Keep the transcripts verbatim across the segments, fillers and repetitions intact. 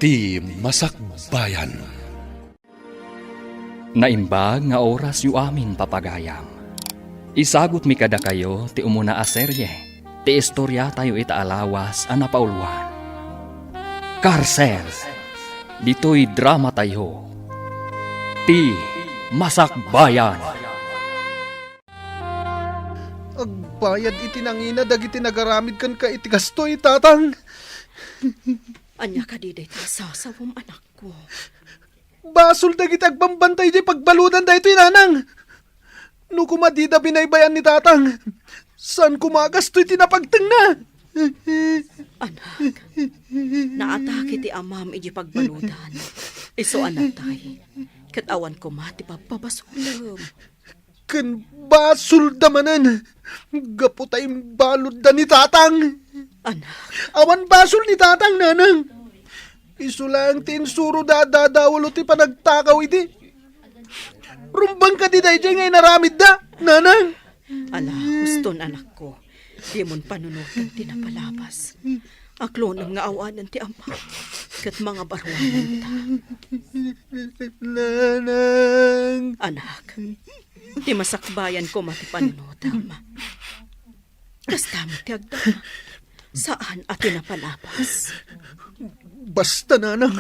Ti Masakbayan. Naimbag nga orasyo amin, papagayam. Isagutmi kadakayo ti umuna a serye ti istoriatayo ita a lawas a napauluan. Karsel, ditoy dramatayo, Ti Masakbayan. Agbayad iti nangina dagiti nagaramid kenka iti kastoy, Tatang. Ania kadi dayta a sasawem, anakko? Basol dagiti agbambantay idiay pagbaludan daytoy, Nanang. No koma dida binaybay-an ni Tatang, saan koma a gastoy ti napagtengna. Anak, naatake ti amam idiay pagbaludan. Isu a natay, ket awan koma ti pabpabasolem. Ken basolda manen, gapu ta imbaludda ni Tatang. Anak. Awan basol ni Tatang, Nanang. Isu laeng ti insuroda a dadawalo ti panagtakaw idi. Rumbeng kadi daydiay nga inaramidda, Nanang? Ala, huston, anakko. Dimon panunoten ti napalabas. Aklonem nga awanen ti amam, ket mangabaruanenta. Nanang! Anak, ti masakbayan koma ti panunotem. Kasta met ti agdama. Saan a ti napalabas. Basta, Nanang,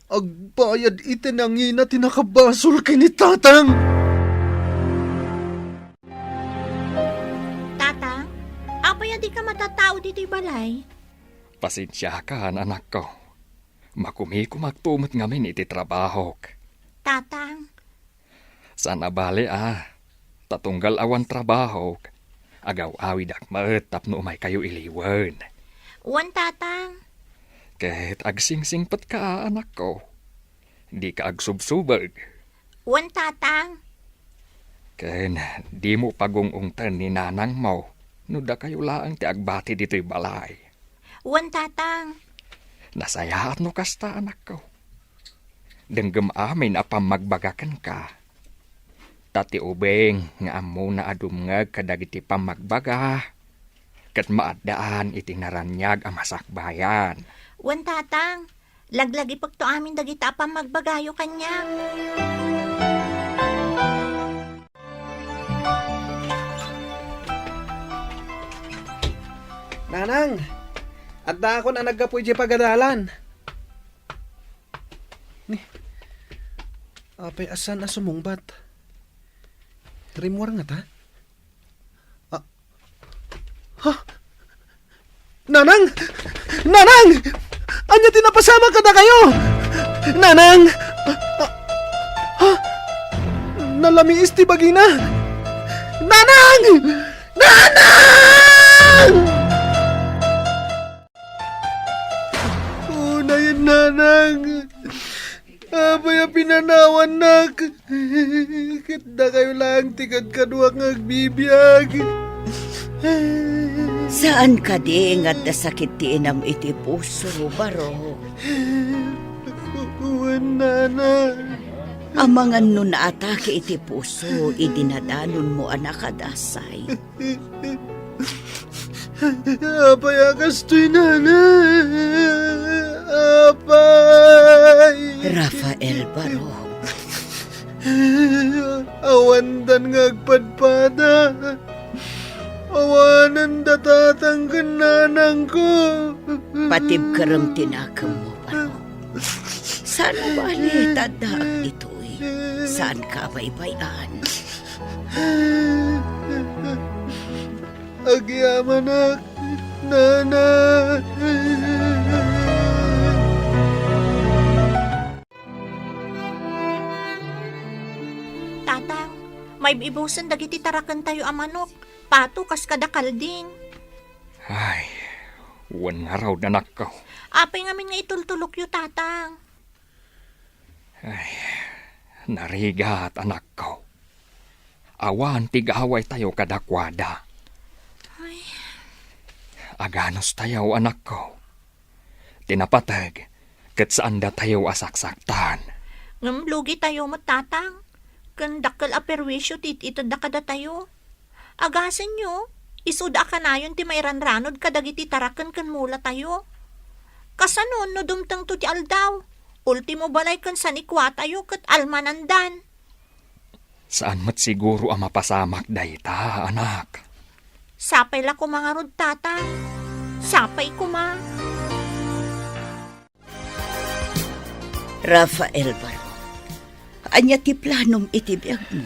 agbayad iti nangina ti nakabasol ken ni Tatang. Tatang, apay a dika matattao ditoy balay? Pasensiakan, anakko. Makumikumakto met ngamin iti trabahok. Tatang. Saan a bale a, ta tunggal awan trabahok, agaw-awidak met tapno umaykayo iliwen. Wen, Tatang. Ket agsingsingpetka a, anakko. Dika agsubsubeg. Wen, Tatang. Ken dimo pagung-ungten ni nanangmo no dakayo laeng ti agbati ditoy balay. Wen, Tatang. Nasayaat no kasta, anakko. Denggem amin a pammagbaga kenka. Ta ti ubing nga ammona a dumngeg kadagiti pammagbaga, ket maaddaan iti naraniag a masakbayan. Wen, Tatang. Laglagipekto amin dagita a pammagbagayo kaniak. Nanang, addaakon a naggapu idiay pagadalan. Ni, apay a saan a sumungbat? Rimmuar ngata? Ah. Ha? Nanang! Nanang! Ania ti napasamak kadakayo? Nanang! Ah, ah, ha? Nalamiis ti bagina! Nanang! Nanang! Unayen, Nanang! Apay a pinanawannak? Ket dakayo laeng ti kadkaduak nga agbibiag. Saan kadi nga adda sakit ti inam iti puso, Barok? Wen, Nana. Amangan no naatake iti puso idi nadanonmo a nakadasay. Apay a kastoy, Nana? Apay! Rafael Barok. Awandan nga agpadpada. Awanen da tatang ken nanangko. Patibkerem ti nakemmo, Barok. Saan a bale ta addaak ditoy? Saanka a baybay-an? Agyamanak, Nana. Tatang, maib-ibusen dagiti tarakentayo a manok. Pato kas kada kalding. Ay, wen ngarud, anakko. Apay ngamin nga itultulokyo, Tatang? Ay, narigat, anakko. Awan ti gawaytayo kadakuada. Ay. Aganustayo, anakko. Ti napateg, ket saandatayo a saksaktan. Ngem lugitayo met, Tatang. Ken dakkel a perwisyo ti it-itedda kadatayo. Agasenyo, isuda a kanayon ti mairanranod kadagiti taraken ken mulatayo. Kasano no dumtengto ti aldaw? Ultimo balay ken sanikuatayo ket almanandan. Saan met siguro a mapasamak dayta, anak. Sapay la koma ngarud, Tatang. Sapay koma. Rafael Barok, ania ti planom iti biagmo?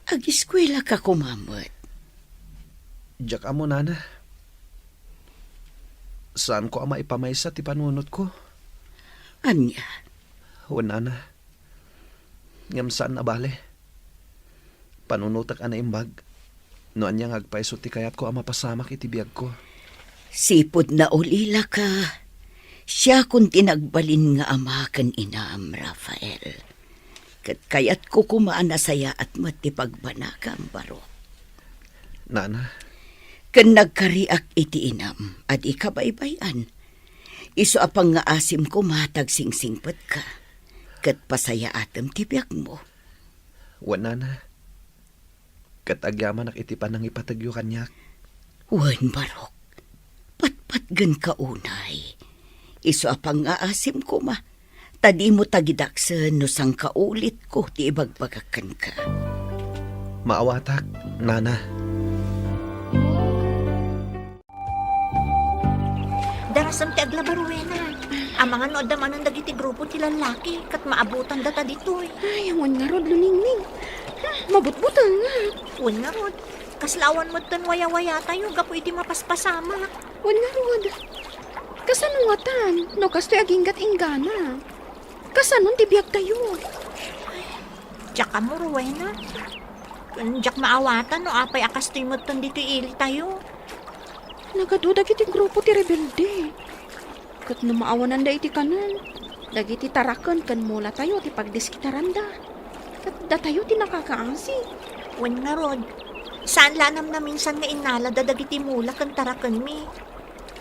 Agiskuelaka koma met. Diak ammo, Nana. Saanko a maipamaysa ti panunotko. Ania? Wen, Nana. Ngem saan a bale. Panunotek a naimbag no ania nga agpayso ti kayatko a mapasamak iti biagko. Sipud naulilaka, siakon ti nagbalin nga ama ken inam, Rafael. Ket kayatko koma a nasayaat met ti pagbanagam, Barok. Nana. Ken nagkariak iti inam a di kabaybay-an. Isu a pangngaasim koma ta agsingsingpetka, ket pasayaatem ti biagmo. Wen, Nana. Ket agyamanak iti panangipategyo kaniak. Wen, Barok, patpatgenka unay. Isu a pangngaasim koma, ta dimo tagidaksen no sangkaulitko ti ibagbagak kenka. Maawatak, Nana. Darasem ti aglaba, Rowena. Amangan no adda manen dagiti grupo ti lallaki ket maabutan data ditoy. Ay, wen ngarud, Luningning. Hmm, mabutbutengngak. Wen ngarud, kasla awan metten wayawayatayo gapu iti mapaspasamak. Wen ngarud, kasano ngatan no kastoy aginggat-inggana? Kasanon ti biagtayo? Diak ammo, Rowena. Ken diak maawatan no apay a kastoy metten ditoy ilitayo. Nagadu dagiti grupo ti rebelde. Ket no maawananda iti kanen, dagiti taraken ken mulatayo ti pagdiskitaranda. Ket datayo ti nakakaasi. Wen ngarud, saan la a namnaminsan nga innalada dagiti mula ken tarakenmi.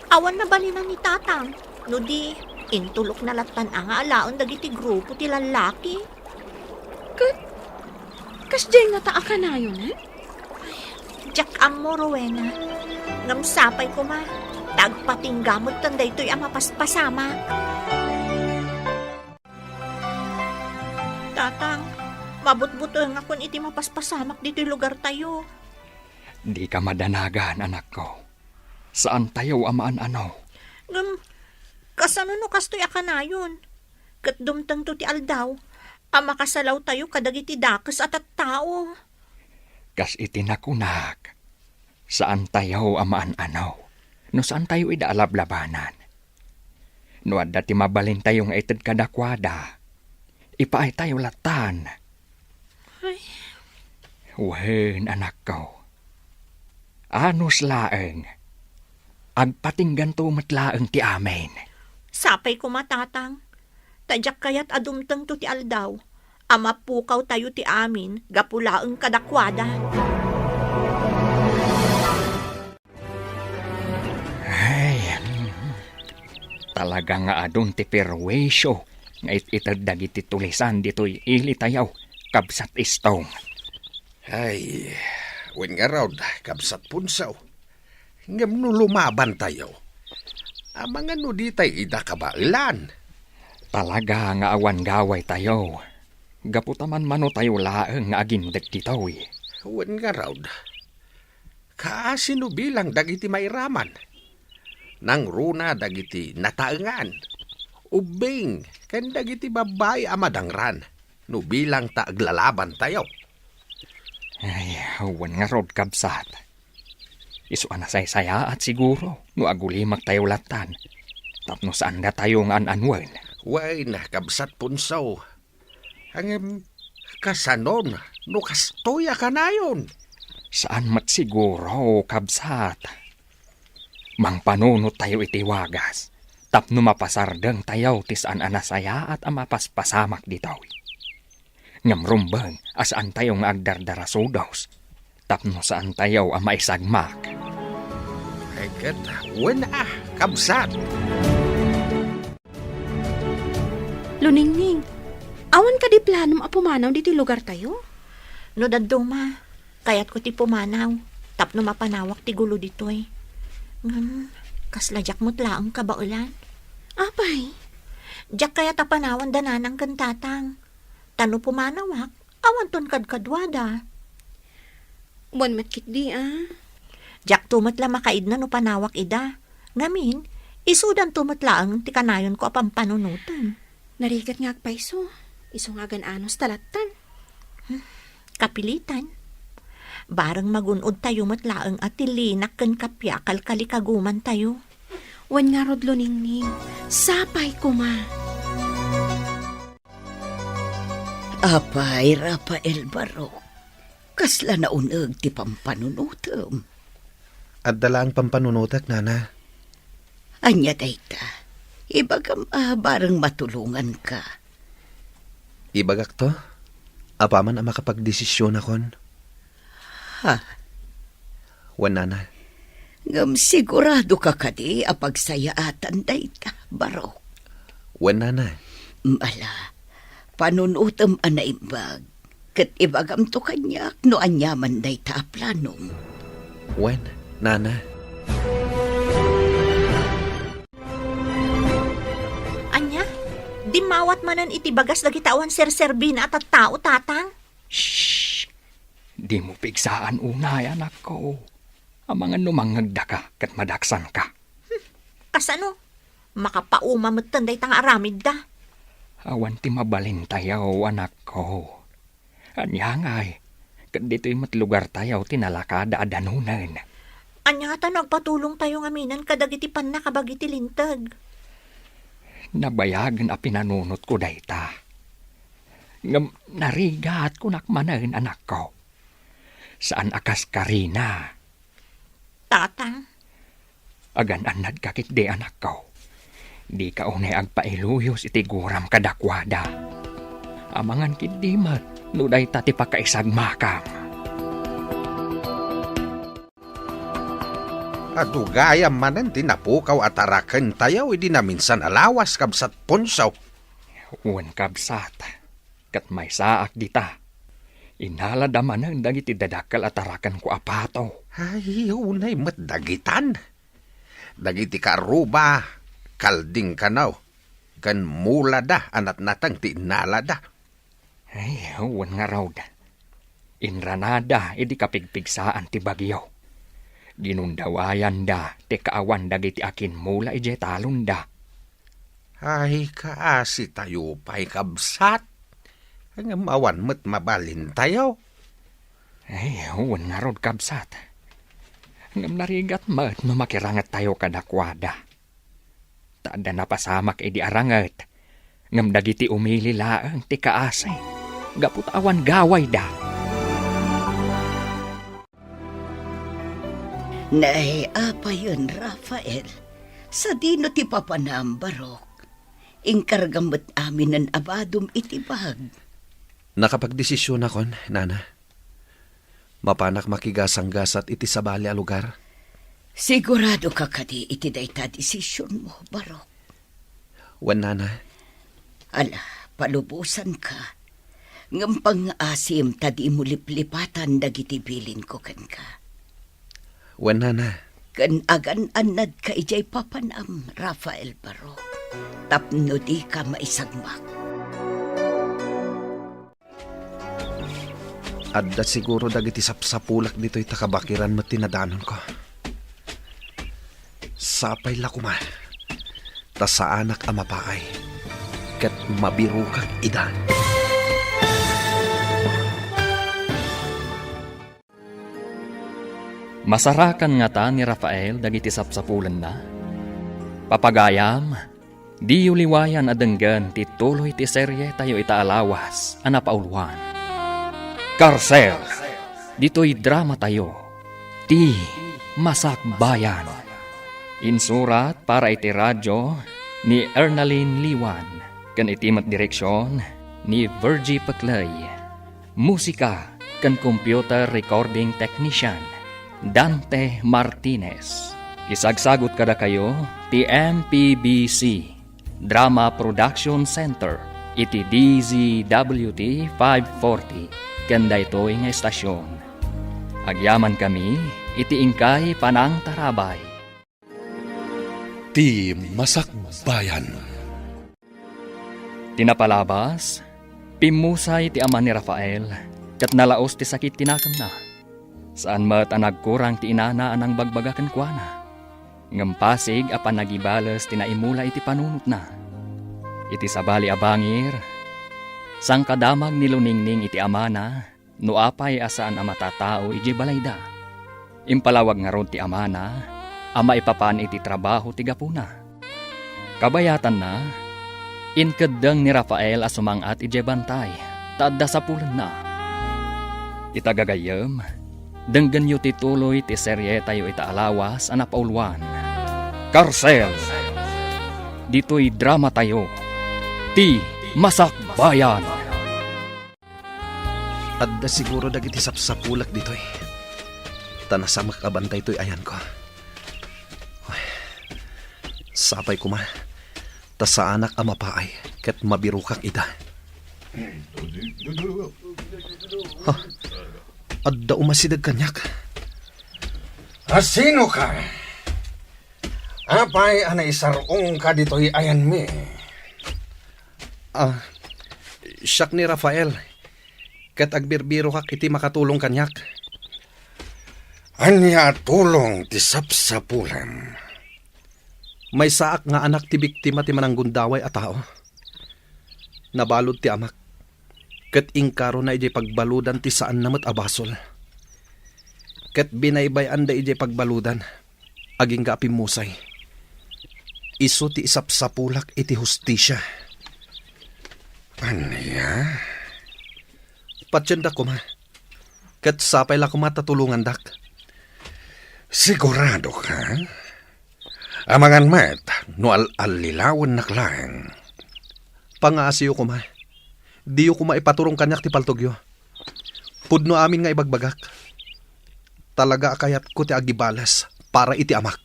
Awan nabalinan ni Tatang, no di, intulokna lattan a nga alaen dagiti grupo ti lallaki. Ket, kasdiay ngata a kanayon, eh? Diak ammo, Rowena. Ngem sapay koma, ta agpatingga metten daytoy a mapaspasamak. Tatang, mabutbutengakon iti mapaspasamak ditoy lugartayo. Dika madanagan, anakko. Saantayo a maan-ano. Ngem, kasano no kastoy a kanayon? Ket dumtengto ti aldaw a makasalawtayo kadagiti dakes a tattao. Kas iti nakunak, saantayo a maan-ano no saantayo ida a lablabanan. No adda ti mabalintayo nga ited kadakuada, ipaaytayo lattan. Ay. Wen, anakko. Anus laeng. Agpatingganto met laeng ti amin. Sapay koma, Tatang. Ta diak kayat a dumtengto ti aldaw a mapukawtayo ti amin gapu laeng kadakuada. Ay, mm, talaga nga adun ti perwisyo nga it-ited dagiti tulisan ditoy ilitayo, Kabsat Istong. Ay, wen ngarud, Kabsat Punsaw. Ngem no lumabantayo, amangan no ditay ida kabaelan. Talaga nga awan gawaytayo, gapu ta manmanotayo laeng nga agindeg ditoy. Wen ngarud, kaasi no bilang dagiti mairaman. Nangruna dagiti nataengan, ubbing, ken dagiti babbai a madangran no bilang ta aglalabantayo. Ay, wen ngarud, kabsat. Isu a nasaysayaat siguro no agulimaktayo lattan tapno saandatayo nga an-anuen. Wen, Kabsat Punsaw. Ngem, kasanon no kastoy a kanayon? Saan met siguro, kabsat. Mangpanunottayo iti wagas tapno mapasardengtayo ti saan a nasayaat a mapaspasamak ditoy. Ngem rumbeng a saantayo nga agdardarasudos tapno saantayo a maisagmak. Ay ket, wen a, kabsat. Luningning, awan kadi planom a pumanaw ditoy lugartayo? No dadduma, kayatko ti pumanaw tapno mapanawak ti gulo ditoy. Ngem, kasla diak met laeng kabaelan. Apay, diak kayat a panawan da nanang ken tatang. Ta no pumanawak, awanton kadkaduada. Wen met ketdi, a. Diakto met la makaidna no panawak ida. Ngamin, isudanto met laeng ti kanayonko a pampanunotem. Narigat nga agpayso, isu nga agan-anos ta lattan. Hmm, kapilitan. Bareng magun-od tayo met laeng a ti linak ken kappia a kalkalikaguman tayo. Wen ngarud, Luningning, sapay koma. Apay, Rafael Barok, kasla nauneg ti pampanunotem? Adda laeng pampanunotek, Nana. Ania dayta? Ibagam a bareng matulonganka. Ibagakto, apaman a makapagdesisionakon. Ha? Wen, Nana. Ngem siguradoka kadi a pagsayaatan dayta, Barok? Wen, Nana. Ala, panunotem a naimbag, ket ibagamto kaniak no aniaman dayta a planom. Wen, Nana. Ania? Dimmawat manen iti bagas dagiti awan serserbina a tattao, tatang? Shh! Dimo pigsaan unay, anakko. Amangan no mangngegdaka ket madaksanka. Hmm, kasano? Makapauma metten dayta nga aramidda. Awan ti mabalintayo, anakko. Ania ngay, ket ditoy met lugartayo ti nalakada a danunen. Ania ta no agpatulongtayo ngaminen kadagiti pannakabagi ti linteg? Nabayagen a pinanunotko dayta. Ngem narigat, kunak manen, anakko. Saan a kas Karina. Tatang. Agan-annadka ketdi, anakko. Dika unay agpailuyos iti guram kadakuada. Amangan ketdi met no dayta ti pakaisagmakam. Adu gayam manen ti napukaw a tarakentayo idi naminsan a lawas, Kabsat Ponso. Wen, kabsat, ket maysaak dita. Innalada manen dagiti dadakkel a tarakenko a pato. Ay, unay met dagitan. Dagiti kaarruba, kalding kano, ken mulada a natnateng ti innalada. Ay, wen ngarud. Inranada idi kapigpigsaan ti bagyo. Ginundawayanda ti kaawan dagiti akimmula idiay talonda. Ay, kaasitayo pay, kabsat. Ngem awan met mabalintayo. Ay, wen ngarud, kabsat. Ngem narigat met no makirangettayo kadakuada. Ta adda napasamak idi aranget, ngem dagiti umili laeng ti kaasi, gapu ta awan gawayda. Nay, apayen, Rafael, sadino ti papanam, Barok? Inkargam met aminen a badom iti bag. Nakapagdesisionakon, Nana. Mapanak makigasanggasat iti sabali a lugar. Siguradoka kadi iti dayta a desisionmo, Barok? Wen, Nana. Ala, palubosanka. Ngem pangngaasim ta dimo liplipatan dagiti bilinko kenka. Wen, Nana. Ken agan-annadka idiay papanam, Rafael Barok, tapno dika maisagmak. Adda siguro dagiti sapsapulak ditoy ta kabakiran met ti nadanonko. Sapay la koma ta saanak a mapaay ket mabirokak ida. Masarakan ngata ni Rafael dagiti sapsapulenna? Papagayam, diyo liwayan a denggen ti tuloy ti serietayo ita a lawas a napauluan, Karsel, ditoy dramatayo, Ti Masakbayan. Insurat para iti radyo ni Ernalyn Liwan ken iti met direksion ni Virgie Peclay. Musika ken computer recording technician, Dante Martinez. Isagsagut kadakayo ti M P B C Drama Production Center iti D Z W T five forty ken daytoy nga estasion. Agyamankami iti inkay panangtarabay. Ti Masakbayan. Bayan. Ti napalabas, pimmusay ti ama ni Rafael, ket nalaos ti sakit ti nakemna. Saan met a nagkurang ti inana a nangbagbaga kenkuana. Ngem pasig a panagibales ti naimula iti panunotna. Iti sabali a bangir, sangkadamag ni Luningning iti amana no apay a saan a matatao idiay balayda. Impalawag ngarud ti amana a maipapan iti trabaho ti gapuna. Kabayatanna, inkeddeng ni Rafael a sumang-at idiay bantay ta adda sapulenna. Ita gagayyem, denggenyo ti tuloy ti serietayo ita a lawas a napauluan, Karsel. Ditoy dramatayo, Ti Masakbayan. Adda siguro dagiti sapsapulak ditoy. Ta nasamek a bantay toy ayanko. Uy, sapay koma, ta saanak a mapaay ket mabirokak ida. Ha? Adda umasideg kaniak. A, sinoka? Apay a naisar-ongka ditoy ayanmi? Ah, siak ni Rafael, ket agbirbirokak iti makatulong kaniak. Ania a tulong ti sapsapulam? Maysaak nga anak ti biktima ti mananggundaway a tao. Nabalud ti amak, ket inkarona idiay pagbaludan ti saanna met a basol. Ket binaybay-anda idiay pagbaludan, agingga a pimmusay. Isu ti isapsapulak iti hustisia. Ania? Patiendak koma, ket sapay la koma ta tulongandak. Siguradoka? Amangan met no al-allilawennak laeng. Pangaasiyo koma. Diyo koma ipaturong kaniak ti paltogyo. Pudno amin nga ibagbagak. Talaga a kayatko ti agibales para iti amak.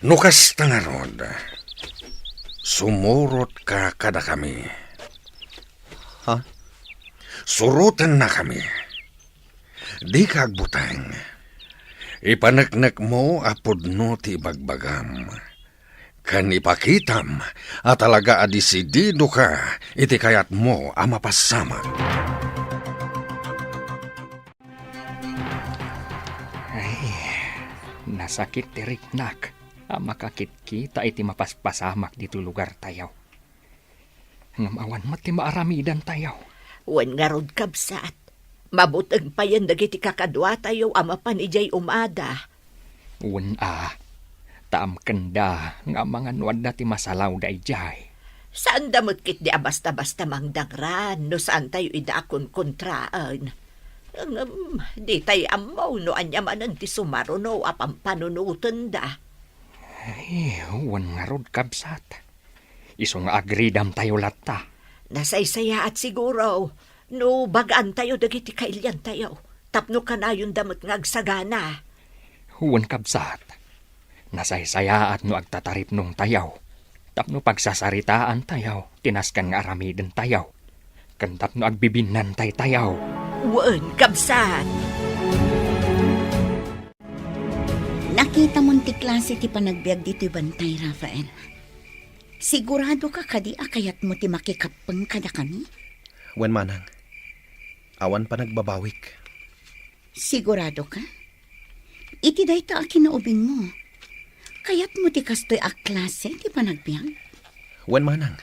No kasta ngarud, sumurotka kadakami. Ha? Surotennakami. Dika agbuteng. Ipaneknekmo a pudno ti ibagbagam. Ken ipakitam a talaga a disididoka iti kayatmo a mapassamak. Ay, nasakit ti riknak a makakitkita iti mapaspasamak ditoy lugartayo. Ngem awan met ti maaramidantayo. Wen ngarud, kabsat, mabuteng payen dagiti kakaduatayo a mapan idiay umada. Wen a, ta amkenda nga amangan no adda ti masalawda idiay. Saanda met ketdi a basta-basta mangdangran no saantayo ida a konkontraen. Ngem, ditay ammo no ania manen ti sumaruno a pampanunotenda. Ay, wen ngarud, kabsat. Isu nga agridamtayo latta. Nasaysayaat siguro no bagaantayo dagiti kailiantayo tapno kanayonda met nga agsagana. Wen, kabsat, nasaysayaat no agtataripnongtayo tapno pagsasaritaantayo ti nasken nga aramidentayo ken tapno agbibinnantaytayo. Wen, kabsat. Nakitamon ti klase ti panagbiag ditoy bantay, Rafael. Siguradoka kadi a kayatmo ti makikappeng kadakami? Wen, manang. Awan panagbabawik. Siguradoka? Iti dayta a kinaubingmo, kayatmo ti kastoy a klase ti panagbiag? Wen, manang.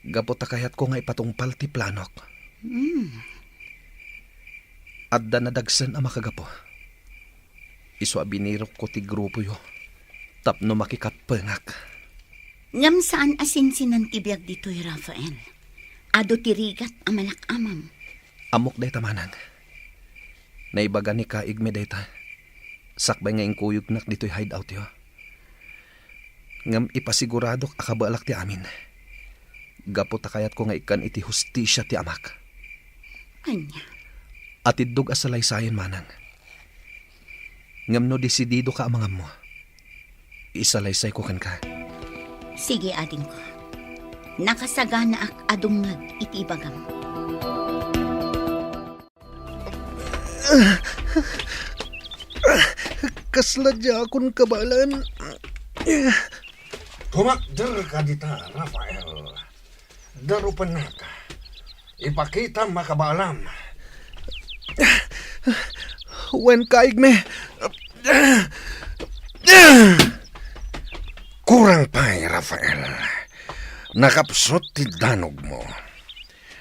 Gapu ta kayatko nga ipatungpal ti planok. Hmm. Adda nadagsen a makagapu. Isu a binirokko ti grupoyo tapno makikappengak. Ngem saan a sinsinan ti biag ditoy, Rafael. Adu ti rigat a malak-amam. Ammok dayta, manang. Naibaga ni kaigmi dayta sakbay nga inkuyognak ditoy hideoutyo. Ngem ipasiguradok a kabaelak ti amin. Gapu ta kayatko nga ikkan iti hustisia ti amak. Ania? Atiddog a salaysayen, manang. Ngem no disididoka a mangammo, isalaysayko kenka. Sige, adingko. Nakasaganaak a dumngeg iti ibagam. Kasla diakon kabaelan. Pumakderka dita, Rafael. Darupennak. Ipakitam a kabaalam. Wen, kaigmi. Kurang pay, Rafael. Nakapsut ti danogmo.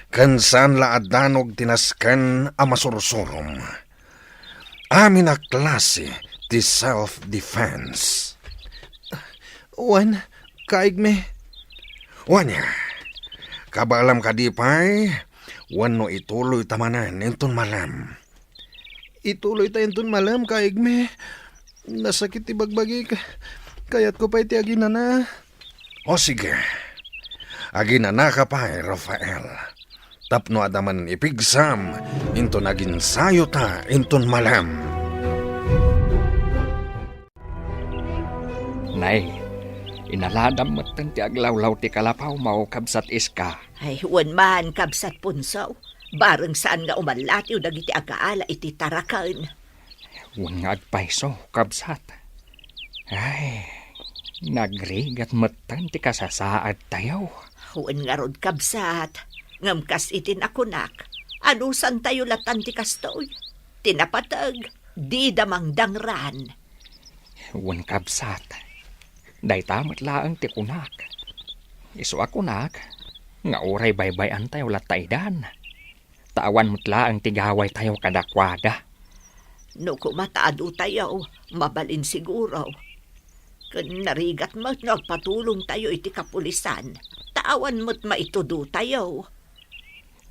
Ken saan la a danog ti nasken a masursurom. Amin a klase ti self-defense. Wen, kaigmi. Wen, kabaalam kadi pay, wenno ituloyta manen inton malem? Ituloyta inton malem, kaigmi. Nasakit ti bagbagik. Kayatko pay ti aginana. O sige, aginanaka pay, Rafael. Tapno adda manen ipigsam inton aginsayota inton malem. Nay, inaladam metten ti aglawlaw ti kalapawmo, Kabsat Iska. Ay, wen man, Kabsat Punso. Bareng saan nga umallatiw dagiti agaala iti taraken. Wen nga agpayso, kabsat. Ay, nagrigat metten ti kasasaadtayo. Wen ngarud, kabsat, ngem kas iti nakunak, anusantayo latan ti kastoy. Ti napateg, dida mangdangran. Wen, kabsat, dayta met laeng ti kunak. Isu a kunak nga uray baybay-antayo latta idan. Ta awan met laeng ti gawaytayo kadakuada. No koma ta adutayo, mabalin siguro. Ken narigat met no agpatulongtayo iti kapulisan, ta awan met maitudutayo.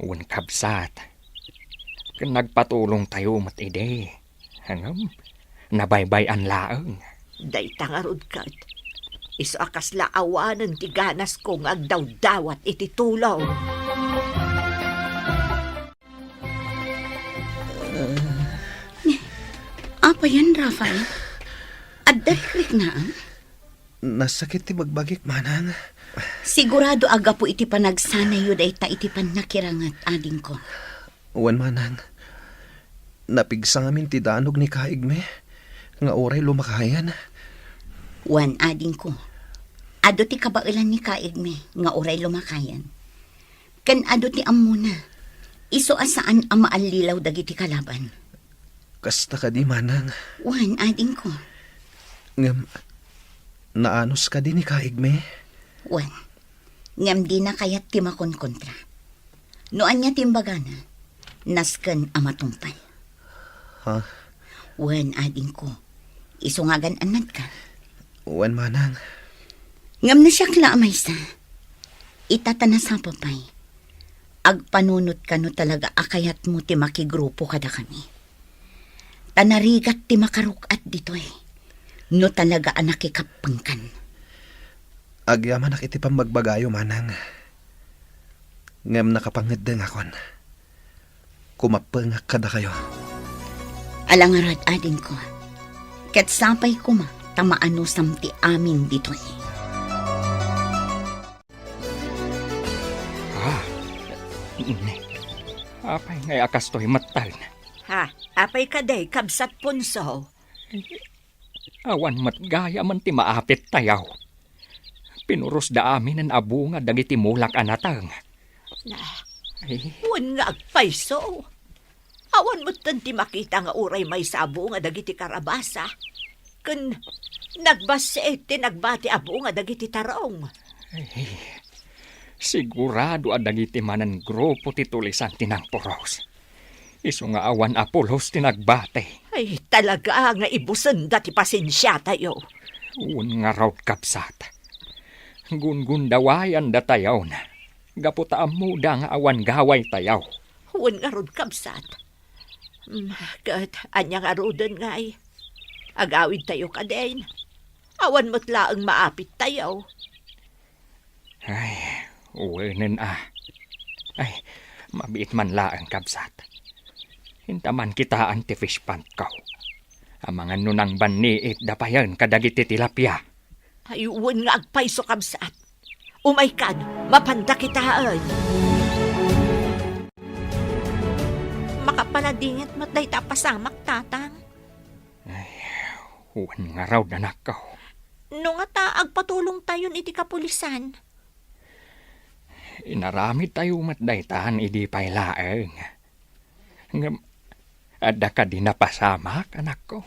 Wen, kabsat, ken nagpatulongtayo met idi. Ngem, nabaybay-an laeng. Dayta ngarud ket, isu a kasla awanen ti ganasko nga agdawdawat iti tulong. Apayen, Rafael? Adda rikriknaem? Nasakit ti bagbagik, manang. Sigurado a gapu iti panagsanayyo dayta iti pannakiranget, adingko. Wen, manang. Napigsa ngamin ti danog ni kaigmi nga uray lumakayen. Wen, adingko. Adu ti kabaelan ni kaigmi nga uray lumakayen. Ken adu ti ammona. Isu a saan a maallilaw dagiti kalaban. Kasta kadi, manang? Wen, adingko. Ngem, naanus kadi ni kaigmi? Wen. Ngem dina kayat ti makonkontra. No ania ti imbagana, nasken a matungpal. Ha? Wen, adingko. Isu nga agan-annadka. Wen, manang. Ngem no siak la a maysa, ita ta nasapa pay, agpanunotka no talaga a kayatmo ti makigrupo kadakami. Ta narigat ti makaruk-at ditoy, no talaga a nakikappengkan. Agyamanak iti pammagbagayo, manang. Ngem nakapangeddengakon. Kumappengak kadakayo. Ala ngarud, adingko. Ket sapay koma ta maanusam ti amin ditoy. Ah, ne. Apay ngay a kastoy metten? Ha, apay kadi, Kabsat Punso? Awan met gayamen ti maapittayo. Pinurosda aminen a bunga dagiti mulak a nateng. Na, Ay. Wen nga agpayso. Awan metten ti makita nga uray maysa a bunga dagiti karabasa. Ken nagbassit ti nagbati a bunga dagiti tarong. Ay, sigurado a dagiti manen grupo ti tulisan ti nangpuros. Isu nga awan a pulos ti nagbati. Ay, talaga nga ibusenda ti pasensiatayo. Wen ngarud, kabsat. Gungundawayandatayon. Gapu ta ammoda nga awan gawaytayo. Wen ngarud, kabsat. Mm, ket ania ngaruden ngay? Agawidtayo kadin. Awan met laeng maapittayo. Ay, wenen a. Ay, mabiit man laeng, kabsat. Inta man kitaan ti fish pond ko. Amangan no nangbanniit da payen kadagiti tilapia. Ay, wen nga agpayso, kabsat. Umaykan, mapanda kitaen. Makapaladingit met dayta a pasamak, tatang. Ay, wen ngarud, anakko. No ngata, agpatulongtayon iti kapulisan. Inaramidtayo met daytan idi pay laeng. Ngem, adda kadi napasamak, anakko?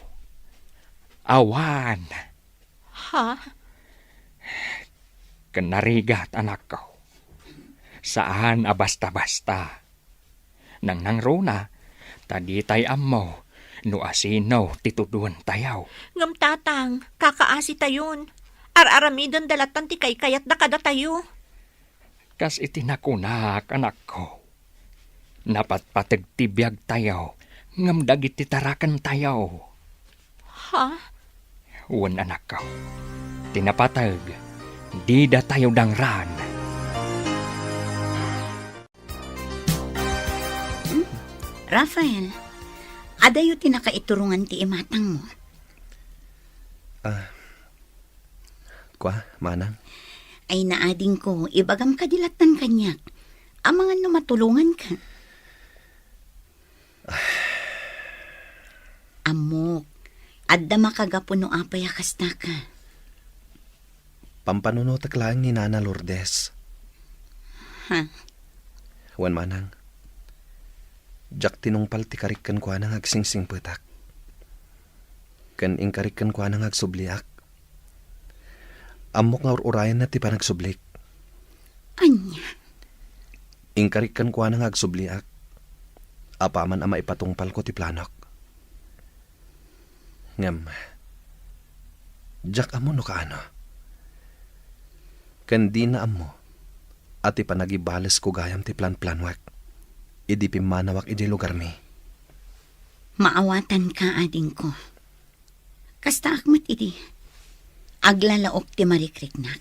Awan. Ha? Ken narigat, anakko. Saan a basta-basta. Nangnangruna, ta ditay ammo no asino ti tuduentayo. Ngem, Tatang, kakaasitayon. Ar-aramidenda lattan ti kaykayatda kadatayo. Kas iti nakunak, anakko, napatpateg ti biagtayo, ngem dagiti tarakentayo. Ha? Wen, anakko, ti napateg, didatayo dangran. Hmm. Rafael, adayo ti nakaiturongan ti imatangmo? Ah, kua, manang? Ay, naadingko, ibagam kadi lattan kaniak. Amangan no matulonganka. Ammok, adda makagapu no apay a kastaka. Pampanunotek laeng ni Nana Lourdes. Ha? Wen, manang, diak tinungpal ti karik kenkuana nga agsingsingpetak. Ken inkarik kenkuana nga agsubliak. Ammok nga ur-urayenna ti panagsublik. Ania? Inkarik kenkuana nga agsubliak, apaman a maipatungpalko ti planok. Ngem, diak ammo no kaano. Ken dina ammo a ti panagibalesko gayam ti planplanuek idi pimmanawak idiay lugarmi. Maawatanka, adingko. Kastaak met idi, aglalaok ti marikriknak.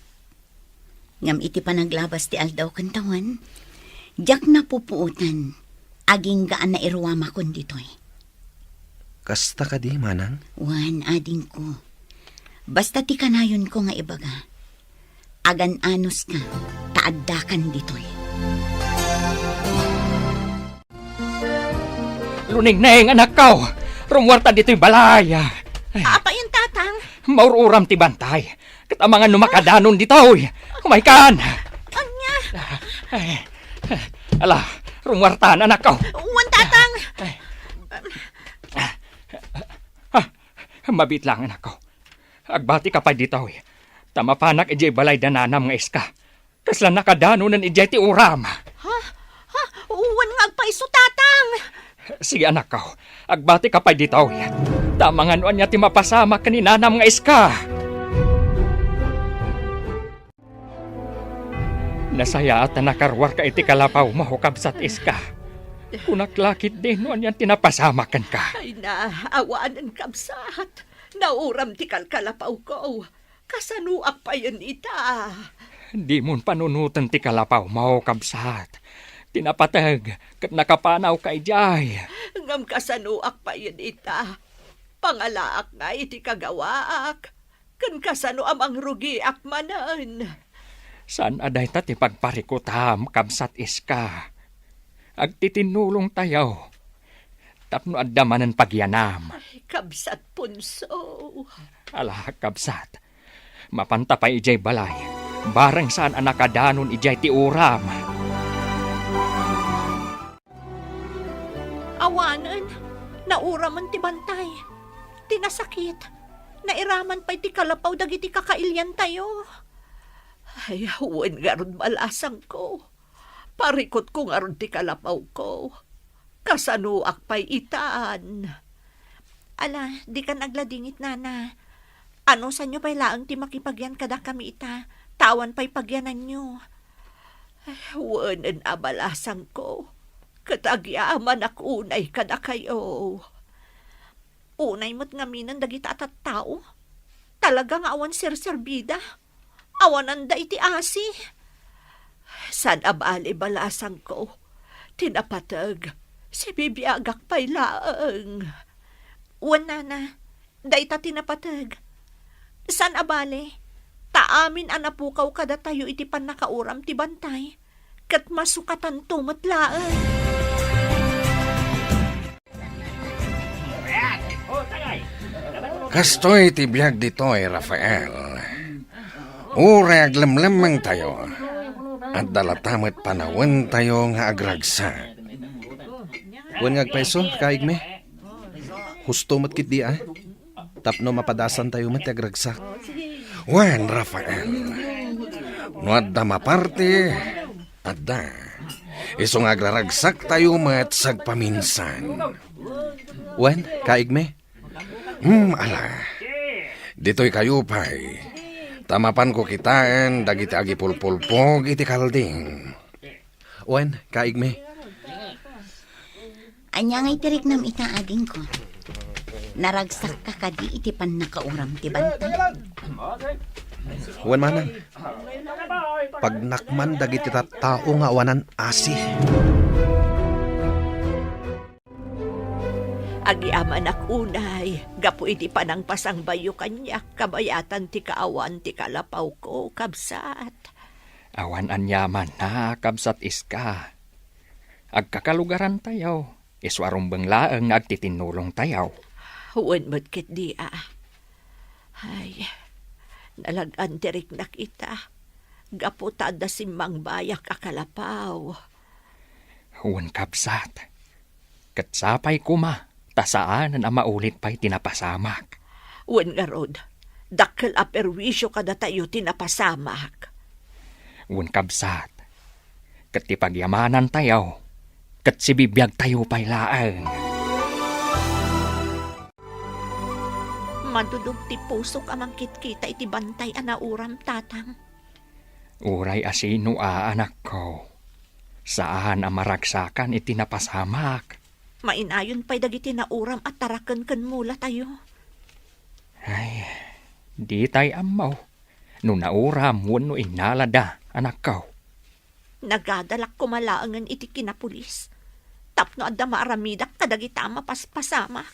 Ngem iti panaglabas ti aldaw ken tawen, diak napupuotan, agingga a nairuamakon ditoy. Kasta kadi, manang? Wen, adingko. Basta ti kanayonko nga ibaga, agan-anoska, ta addakan ditoy. Lunengneng, anakko! Rummuarta ditoy balay! Ay. Apay, Tatang? Maur-uram ti bantay. Ket amangan no makadanon ditoy. Umaykan! Ania? Ay. Ala, rummuartan, anakko. Wen, Tatang. Ay. Ah, mabiit lang, anakko. Agbatika pay ditoy. Ta mapanak idiay balay da nanam nga iska. Kasla nakadanonen idiay ti uram. Ha? Ha? Wen nga agpayso, Tatang! Sige, anakko. Agbatika pay ditoy. Ta amangan no ania ti mapasamak ken ni nanam nga iska. Nasayaat a nakaruarka iti kalapawmo, Kabsat Iska. Kunak la ketdi no anian ti napasamak kenka. Ay na, awanen, Kabsat. Nauram ti kalkalapawko. Kasanoak payen ita? Dimon panunoten ti kalapawmo, Kabsat. Ti napateg ket nakapanawka idiay. Ngem kasanoak payen ita? Pangalaak ngay ti kagawaak, ken kasano a mangrugiak manen? Saan a dayta ti pagparikutam, Kabsat Iska. Agtitinnulongtayo tapno adda manen pagyanam. Ay, Kabsat Ponso. Ala, Kabsat, mapanta pay idiay balay, bareng saan a nakadanon idiay ti uram. Awanen, nauramen ti bantay. Ti nasakit, nairaman pay ti kalapaw dagiti kakailiantayo. Ay, wen ngarud, balasangko. Parikutko ngarud ti kalapawko. Kasanoak pay itan? Ala, dikan agladingit, nana. Anusanyo pay laeng ti makipagyan kadakami ita, ta awan pay pagyananyo. Ay, wen a, balasangko. Ket agyamanak unay kadakayo. Unay met ngaminen dagita a tattao. Talaga nga awan serserbida. Awananda iti asi. Saan a bale, balasangko. Ti napateg, sibibiagak pay laeng. Wen, nana, dayta ti napateg. Saan a bale, ta amin a napukaw kadatayo iti pannakauram ti bantay, ket masukatanto met laeng. Kastoy ti biag ditoy, Rafael. Uray aglemlemmengtayo, adda latta met panawentayo nga agragsak. Wen nga agpayso, kaigmi. Husto met ketdi a. Tapno mapadasantayo met ti agragsak. Wen, Rafael, no adda maparti, adda. Isu nga agraragsaktayo met sagpaminsan. Wen, kaigmi. Hmm, ala. Ditoy kayo pay. Ta mapanko kitaen dagiti agipulpulpog iti kalding. Wen, kaigmi. Ania nga itiriknam ita, adingko? Naragsakka kadi iti pannakauram ti bantay? Wen manen. Pagnakman dagiti tattao nga awanan asi. Agyamanak unay, gapu iti panangpasangbayo kaniak kabayatan ti kaawan ti kalapawko, kabsat. Awan aniamanna, kabsat Iska. Agkakalugarantayo, isu a rumbeng laeng nga agtitinnulongtayo. Wen met ketdi a. Ay, nalag-an ti riknak ita, gapu ta adda simmangbayak a kalapaw. Wen, kabsat. Ket sapay koma, ta saanen a maulit pay ti napasamak. Wen ngarud, dakkel a perwisio kadatayo ti napasamak. Wen, kabsat, ket ti pagyamanantayo, ket sibibiagtayo pay laeng. Madudog ti pusok a mangkitkita iti bantay a nauram, Tatang. Uray a sino a, anakko, saan a maragsakan iti napasamak. Mainayon pay dagiti nauram a taraken ken mulatayo. Ay, ditay ammo no nauram wenno innalada, anakko. Nagadalak koma laengen iti kinapulis tapno adda maaramidak kadagita a mapaspasamak.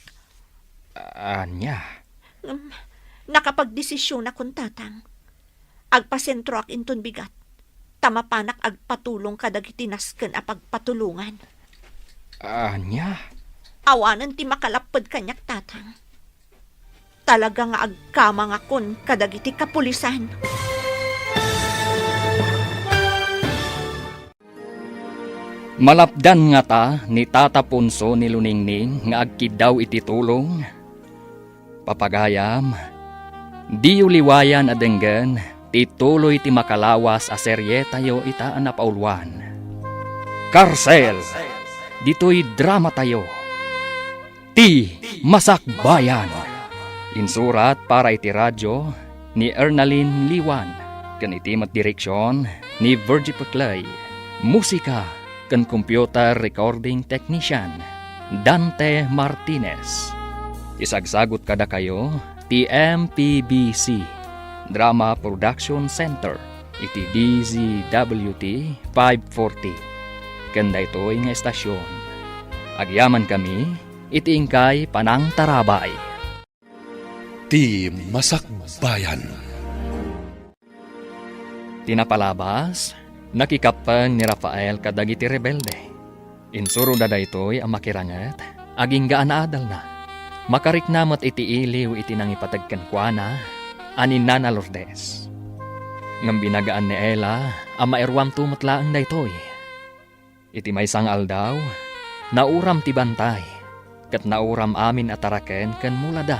Ania? Ngem, nakapagdesisionakon, Tatang. Agpasentroak inton bigat, ta mapanak agpatulong kadagiti nasken a pagpatulongan. Ania? Awanen ti makalapped kaniak, Tatang. Talaga nga agkamangakon kadagiti kapulisan. Malapdan ngata ni Tata Ponso ni Luningning nga agkiddaw iti tulong? Papagayam, diyo liwayan a denggen ti tuloy ti makalawas a serietayo ita a napauluan. Karsel! Ditoy dramatayo. Ti Masakbayan. Insurat para iti radyo ni Ernalyn Liwan, ken iti met direksion ni Virgie Peclay. Musika ken computer recording technician, Dante Martinez. Isagsagut kadakayo ti M P B C Drama Production Center iti D Z W T five forty. Ken daytoy nga estasion, agyamankami iti inkay panangtarabay. Ti Masakbayan. Ti napalabas, nakikappeng ni Rafael kadagiti rebelde. Insuroda daytoy a makiranget, agingga a naadalna. Makarikna met iti iliw iti nangipateg kenkuana a ni Nana Lourdes. Ngem binagaan ni Ella a mairuamto met laeng daytoy. Iti maysa nga aldaw, nauram ti bantay, ket nauram amin a taraken ken mulada.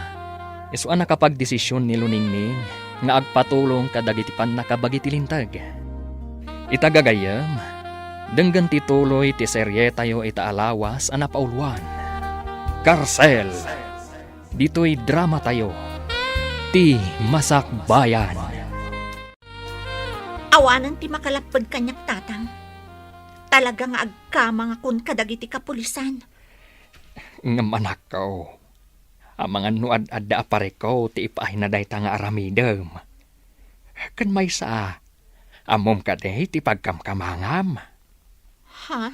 Isu a nakapagdesision ni Luningning nga agpatulong kadagiti pannakabagi ti linteg. Ita gagayyem, denggen ti tuloy ti serietayo ita a lawas a napauluan. Karsel! Ditoy dramatayo, Ti Masakbayan. Awanen ti makalapped kaniak, Tatang. Talaga nga agkamangakon kadagiti kapulisan. Ngem anakko, amangan no ad-adda a parikut ti ipaayna dayta nga aramidem. Ken maysa, ammom kadi ti pagkamkamangam? Ha?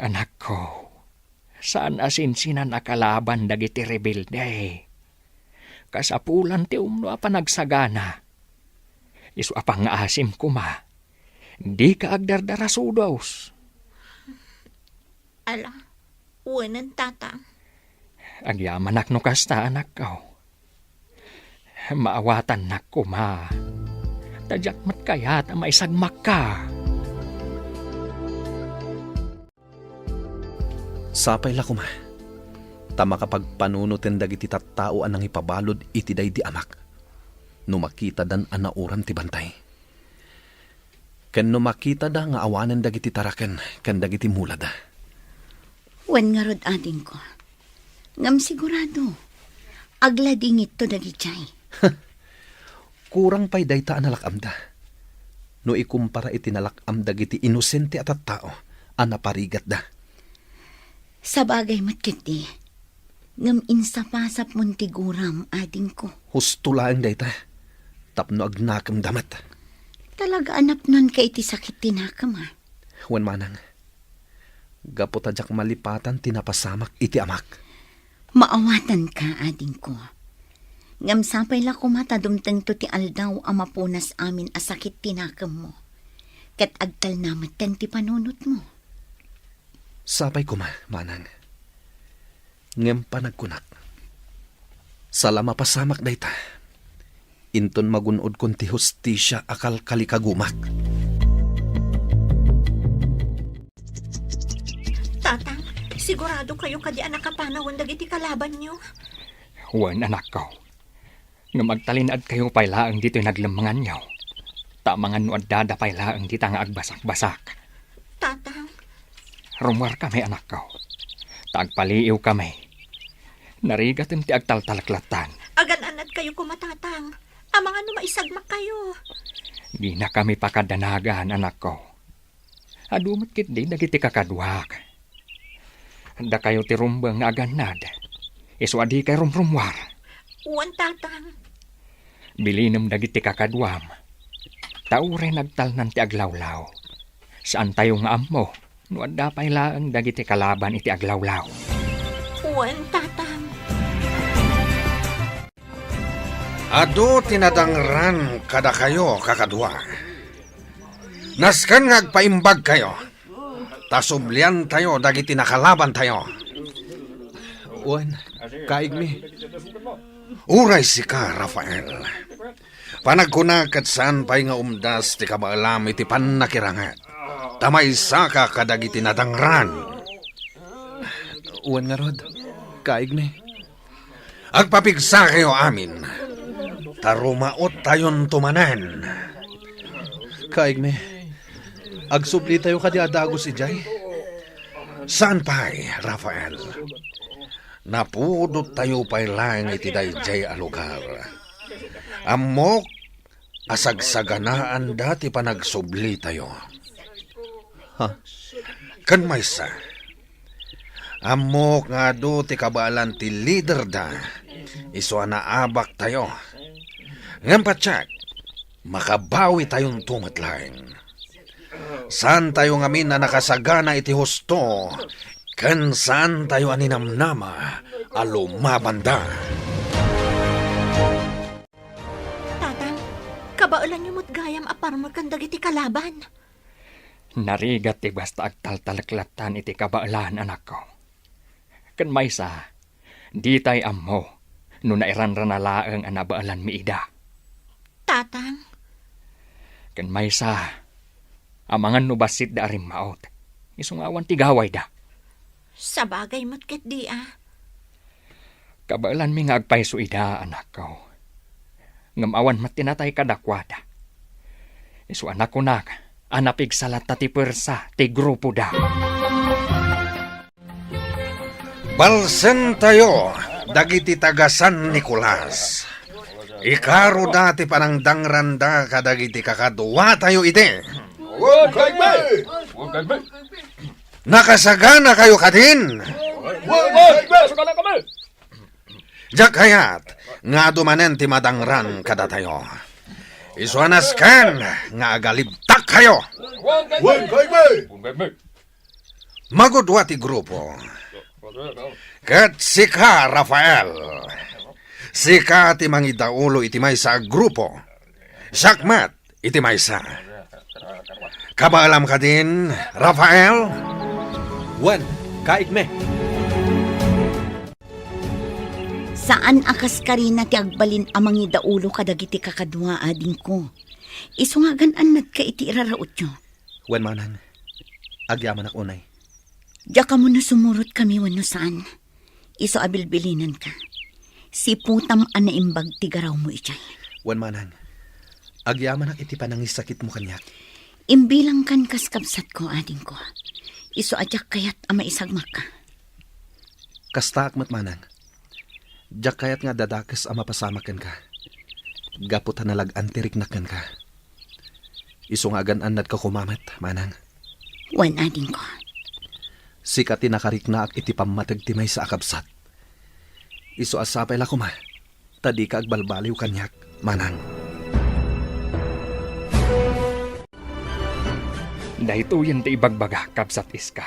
Anakko, saan a sinsinan a kalaban dagiti rebelde. Kasapulan ti umno a panagsagana. Isu a pangngaasim koma, dika agdardarasudos. Ala, wenen, Tatang. Agyamanak no kasta, anakko. Maawatannak koma. Ta diak met kayat a maisagmakka. Sapay la koma, ta makapagpanunoten dagiti tattao a nangipabalud iti daydi amak, no makitadan a naoram ti bantay, ken no makitada nga awanen dagiti taraken ken dagiti mulada. Wen ngarud, adingko. Ngem sigurado, agladingitto dagidiay. Kurang pay dayta a nalak-amda, no ikumpara iti nalak-am dagiti inosente a tattao a naparigatda. Sabagay met ketdi, ngem insapasapmon ti guram, adingko. Husto laeng dayta, tapno agnakemda met. Talaga a napnonka iti sakit ti nakem, a? Wen manang, gapu ta diak malipatan ti napasamak iti amak. Maawatanka, adingko. Ngem sapay la koma ta dumtengto ti aldaw a mapunas amin a sakit ti nakemmo, ket agtalna metten ti panunotmo. Sapay koma, manang. Ngem panagkunak, sala mapasamak dayta, inton magun-odkon ti hustisia a kalkalikagumak. Tatang, sigurado kayo kadi a nakapanawen dagiti kalabanyo? Wen, anakko. Ngem agtalinaedkayo pay laeng ditoy naglemmenganyo, ta amangan no addada pay laeng dita nga agbasakbasak. Tatang. Rummuarkami, anakko, ta agpaliiwkami. Narigaten ti agtaltaleklattan. Agan-anadkayo koma, Tatang. Amangan no maisagmakkayo. Dinakami pakadanagan, anakko. Adu met ketdi dagiti kakaduak. Dakayo ti rumbeng nga agannad, isu a dikay rumrummuar. Wen, Tatang. Bilinem dagiti kakaduam, ta uray nagtalnan ti aglawlaw, saantayo nga ammo no adda pay laeng dagiti kalaban iti aglawlaw. Wen, Tatang. Adu ti nadangran kadakayo, kakadua. Nasken nga agpaimbagkayo, ta subliantayo dagiti nakalabantayo. Wen, kaigmi. Uray sika, Rafael. Panagkuna ket saan pay nga umdas ti kabaelam iti pannakiranget, ta maysaka kadagiti nadangran. Wen ngarud, kaigmi. Agpapigsakayo amin, ta rumaottayonto manen. Kaigmi, agsublitayo kadi a dagus idiay? Saan pay, Rafael. Napudottayo pay laeng iti daydiay a lugar. Ammok a sagsaganaanda ti panagsublitayo. Ha? Ken maysa, ammok nga adu ti kabaelan ti liderda, isu a naabaktayo. Ngem patiek, makabawitayonto met laeng. Saantayo ngamin a nakasagana iti husto, ken saantayo a ninamnama a lumabanda. Tatang, kabaelanyo met gayam a parmeken dagiti kalaban. Narigat ti basta agtaltaleklattan iti kabaelan, anakko. Ken maysa, ditay ammo no nairanrana laeng a nabaelanmi ida. Tatang. Ken maysa, amangan no bassitda a rimmaut, isu nga awan ti gawayda. Sabagay met ketdi a. Kabaelanmi nga agpayso ida, anakko. Ngem awan met ti natay kadakuada. Isu a nakunak a napigsa latta ti puersa ti grupoda. Balsentayo dagiti taga San Nicolas. Ikaroda ti panangdangranda kadagiti kakaduatayo idi. Wen, kaigmi! Wen, kaigmi! Nakasaganakayo kadin? Wen, wen, wen, nakasaganakami. Diak kayat nga adu manen ti madangran kadatayo. Isu a nasken nga agalibtakkayo. Wen, kaigmi. Magudua ti grupo. Ket sika, Rafael, sika ti mangidaulo iti maysa a grupo. Siak met iti maysa. Kabaelam kadin, Rafael? Wen, kaigmi. Saan a kaskarina ti agbalin a mangidaulo kadagiti kakadua, adingko. Isu nga agan-annadka iti irarautyo. Wen manang, agyamanak unay. Diak ammo no sumurotkami wenno saan. Isu a bilbilinenka. Siputam a naimbag ti garawmo idiay. Wen manang, agyamanak iti panangisakitmo kaniak. Imbilangkan kas kabsatko, adingko. Isu a diak kayat a maisagmakka. Kastaak met manang. Diak kayat nga adda dakes a mapasamak kenka. Gapu ta nalag-an ti riknak kenka. Isu nga agan-annadka koma met, manang. Wen, adingko. Sika ti nakariknaak iti pammateg ti maysa a kabsat. Isu a sapay la koma, ta dika agbalbaliw kaniak, manang. Daytoyen ti ibagbagak, kabsat Iska.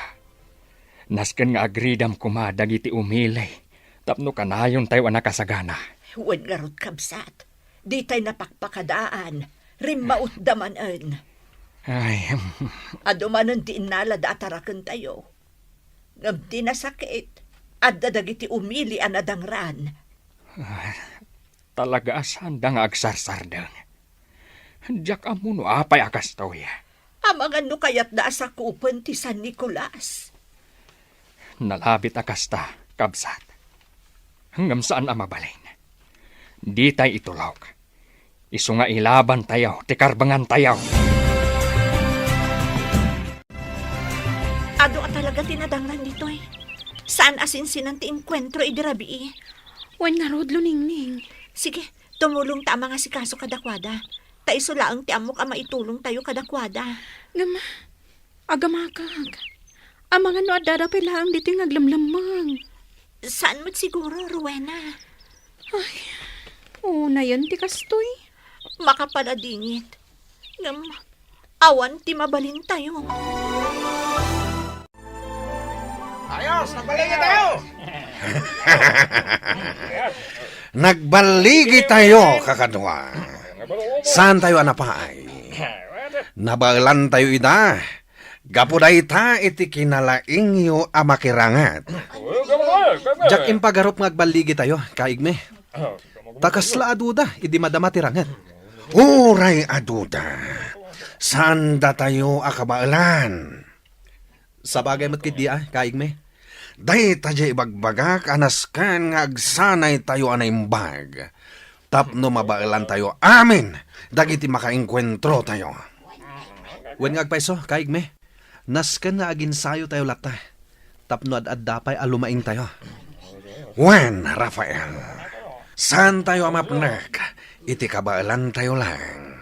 Nasken nga agridam koma dagiti umili tapno kanayontayo a nakasagana. Wen ngarud, kabsat, ditay napakpakadaan, rimmautda manen. Ay, hmm. Adu manen ti innalada a tarakentayo. Ngem ti nasakit, adda dagiti umili a nadangran. Ah, talaga a saanda nga agsarsardeng. Diak ammo no apay a kastoy. Amangan no kayatda a sakupen ti San Nicolas. Nalabit a kasta, kabsat. Ngem saan a mabalin. Ditay itulok. Isu nga ilabantayo ti karbengantayo. Adu a talaga ti nadangran ditoy. Saan a sinsinan ti enkuentro idi rabii. Wen ngarud, Luningning. Sige, tumulongta a mangasikaso kadakuada. Ta isu laeng ti ammok a maitulongtayo kadakuada. Ngem, agamakak. Amangan no addada pay laeng ditoy nga aglemlemmeng. Saan met siguro, Rowena? Ay, unayen ti kastoy. Makapaladingit. Ngem, awan ti mabalintayo. Ayos, nagballigi tayo! Nagballigi tayo, kakadua. Saan tayo a napaay? Nabaelan tayo ida. Gapu dayta iti kinalaingyo a makiranget. Diak impagarup nga agballigi tayo, kaigmi. Ta kasla a duda idi madama ti ranget. Uray a duda, saan datayo a kabaelan. Sabagay met ketdi a, kaigmi. Dayta diay ibagbagak a nasken nga agsanaytayo a naimbag tapno mabaelantayo amin dagiti makaenkuentrotayo. Wen nga agpayso, kaigmi, nasken nga aginsayotayo latta tapno ad-adda pay a lumaingtayo. Wen, Rafael, saantayo a mapnek iti kabaelantayo laeng.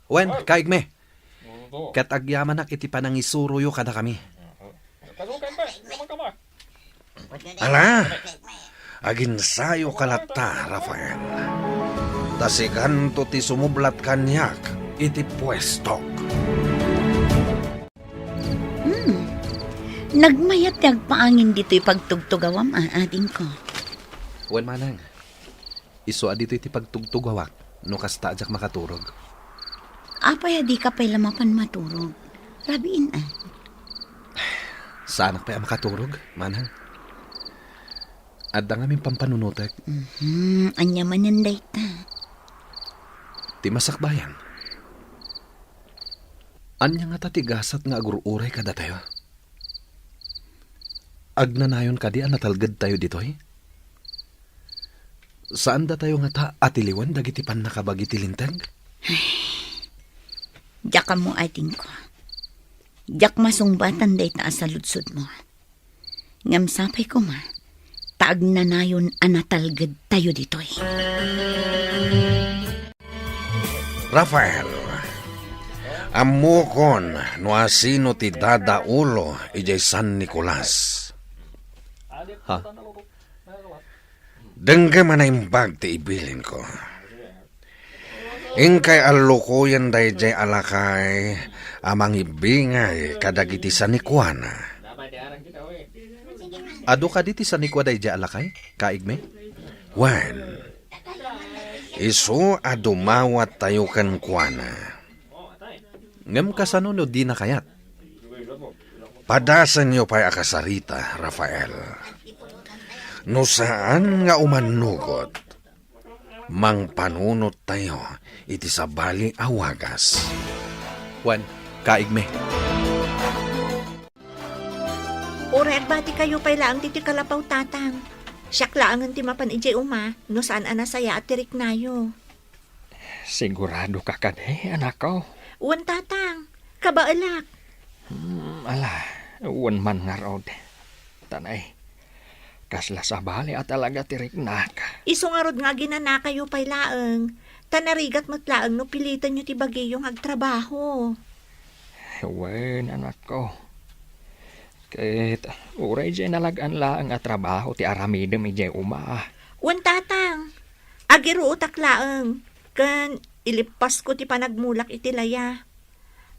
Wen, kaigmi, ket agyamanak iti panangisuroyo kadakami. Ala, aginsayoka latta, Rafael. Ta sikanto ti sumublat kaniak iti puestok. Hmm. Nagmayat ti agpaangin ditoy pagtugtugawam, a, adingko. Wen manang. Isu a ditoy ti pagtugtugawak no kasta a diak makaturog. Apay a dika pay la mapan maturog? Rabiin a. Saanak pay a makaturog, manang. Adda ngamin pampanunotek. Mhm, ania manen dayta? Ti masakbayan. Ania ngata ti gasat nga agur-uray kadatayo? Agnanayon kadi a natalgedtayo ditoy? Saandatayo ngata a tiliwen dagiti pannakabagi ti Linteg? Diak ammo, adingko. Diak masungbatan dayta a saludsodmo. Ngem sapay koma, ta agnanayon a natalgedtayo ditoy. Rafael, ammokon no asino ti dadaulo idiay San Nicolas. Ha? Denggem a naimbag ti ibilinko. Inkay allukoyen daydiay a lakay a mangibbingay kadagiti sanikuana. Adu kadi ti sanikua daydiay a lakay, kaigmi? Wen, isu a dumawattayo kenkuana. Ngem kasano no dina kayat? Padasenyo pay a kasarita, Rafael. No saan nga umannugot, Mangpanunottayo iti sabali a wagas. Wen, kaigmi. Uray agbatikayo pay laeng ditoy kalapaw, Tatang. Siak laengen ti mapan idiay uma no saan a nasayaat ti riknayo. Sigurado ka kadi, anakko? Wen, Tatang. Kabaelak. Hmm, ala, wen man ngarud. Tanay, kasla sabali a talaga ti riknak. Isu ngarud nga aginanakayo pay laeng, ta narigat met laeng no pilitenyo ti bagiyo nga agtrabaho. Wen, anakko. Ket uray diay nalag-an laeng a trabaho ti aramidem idiay uma. Wen, Tatang, agiruotak laeng, ken ilippasko ti panagmulak iti laya.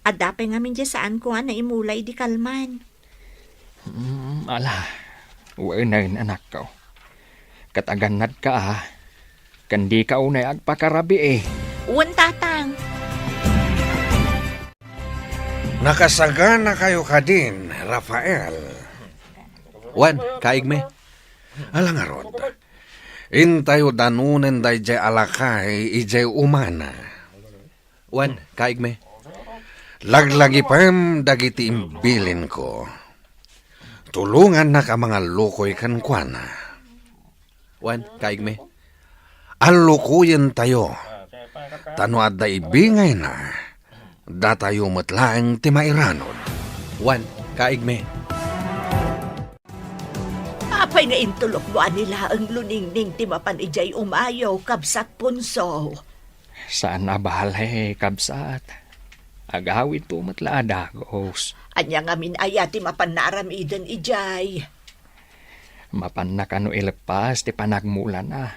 Adda pay ngamin diay saanko a naimula idi kalman. Hmm, ala, wenen, anakko. Ket agannadka, a, ken dika unay agpakarabii. Wen, Tatang. Nakasaganakayo kadin, Rafael? Wen, kaigmi. Ala ngarud, intayo danunen daydiay a lakay idiay umana. Wen, kaigmi. Laglagipem dagiti imbilinko. Tulongannak a mangallukoy kenkuana. Wen, kaigmi. Allukoyentayo. Ta no adda ibingayna, datayo met laeng ti mairanod. Wen, kaigmi. Apay nga intulokmo a ni laeng luningning ti mapan idiay umayo, Kabsat Punso? Saan a bale, kabsat. Agawidto met la a dagus. Ania ngamin aya ti mapanna aramiden idiay? Mapanna kano ileppas ti panagmulana.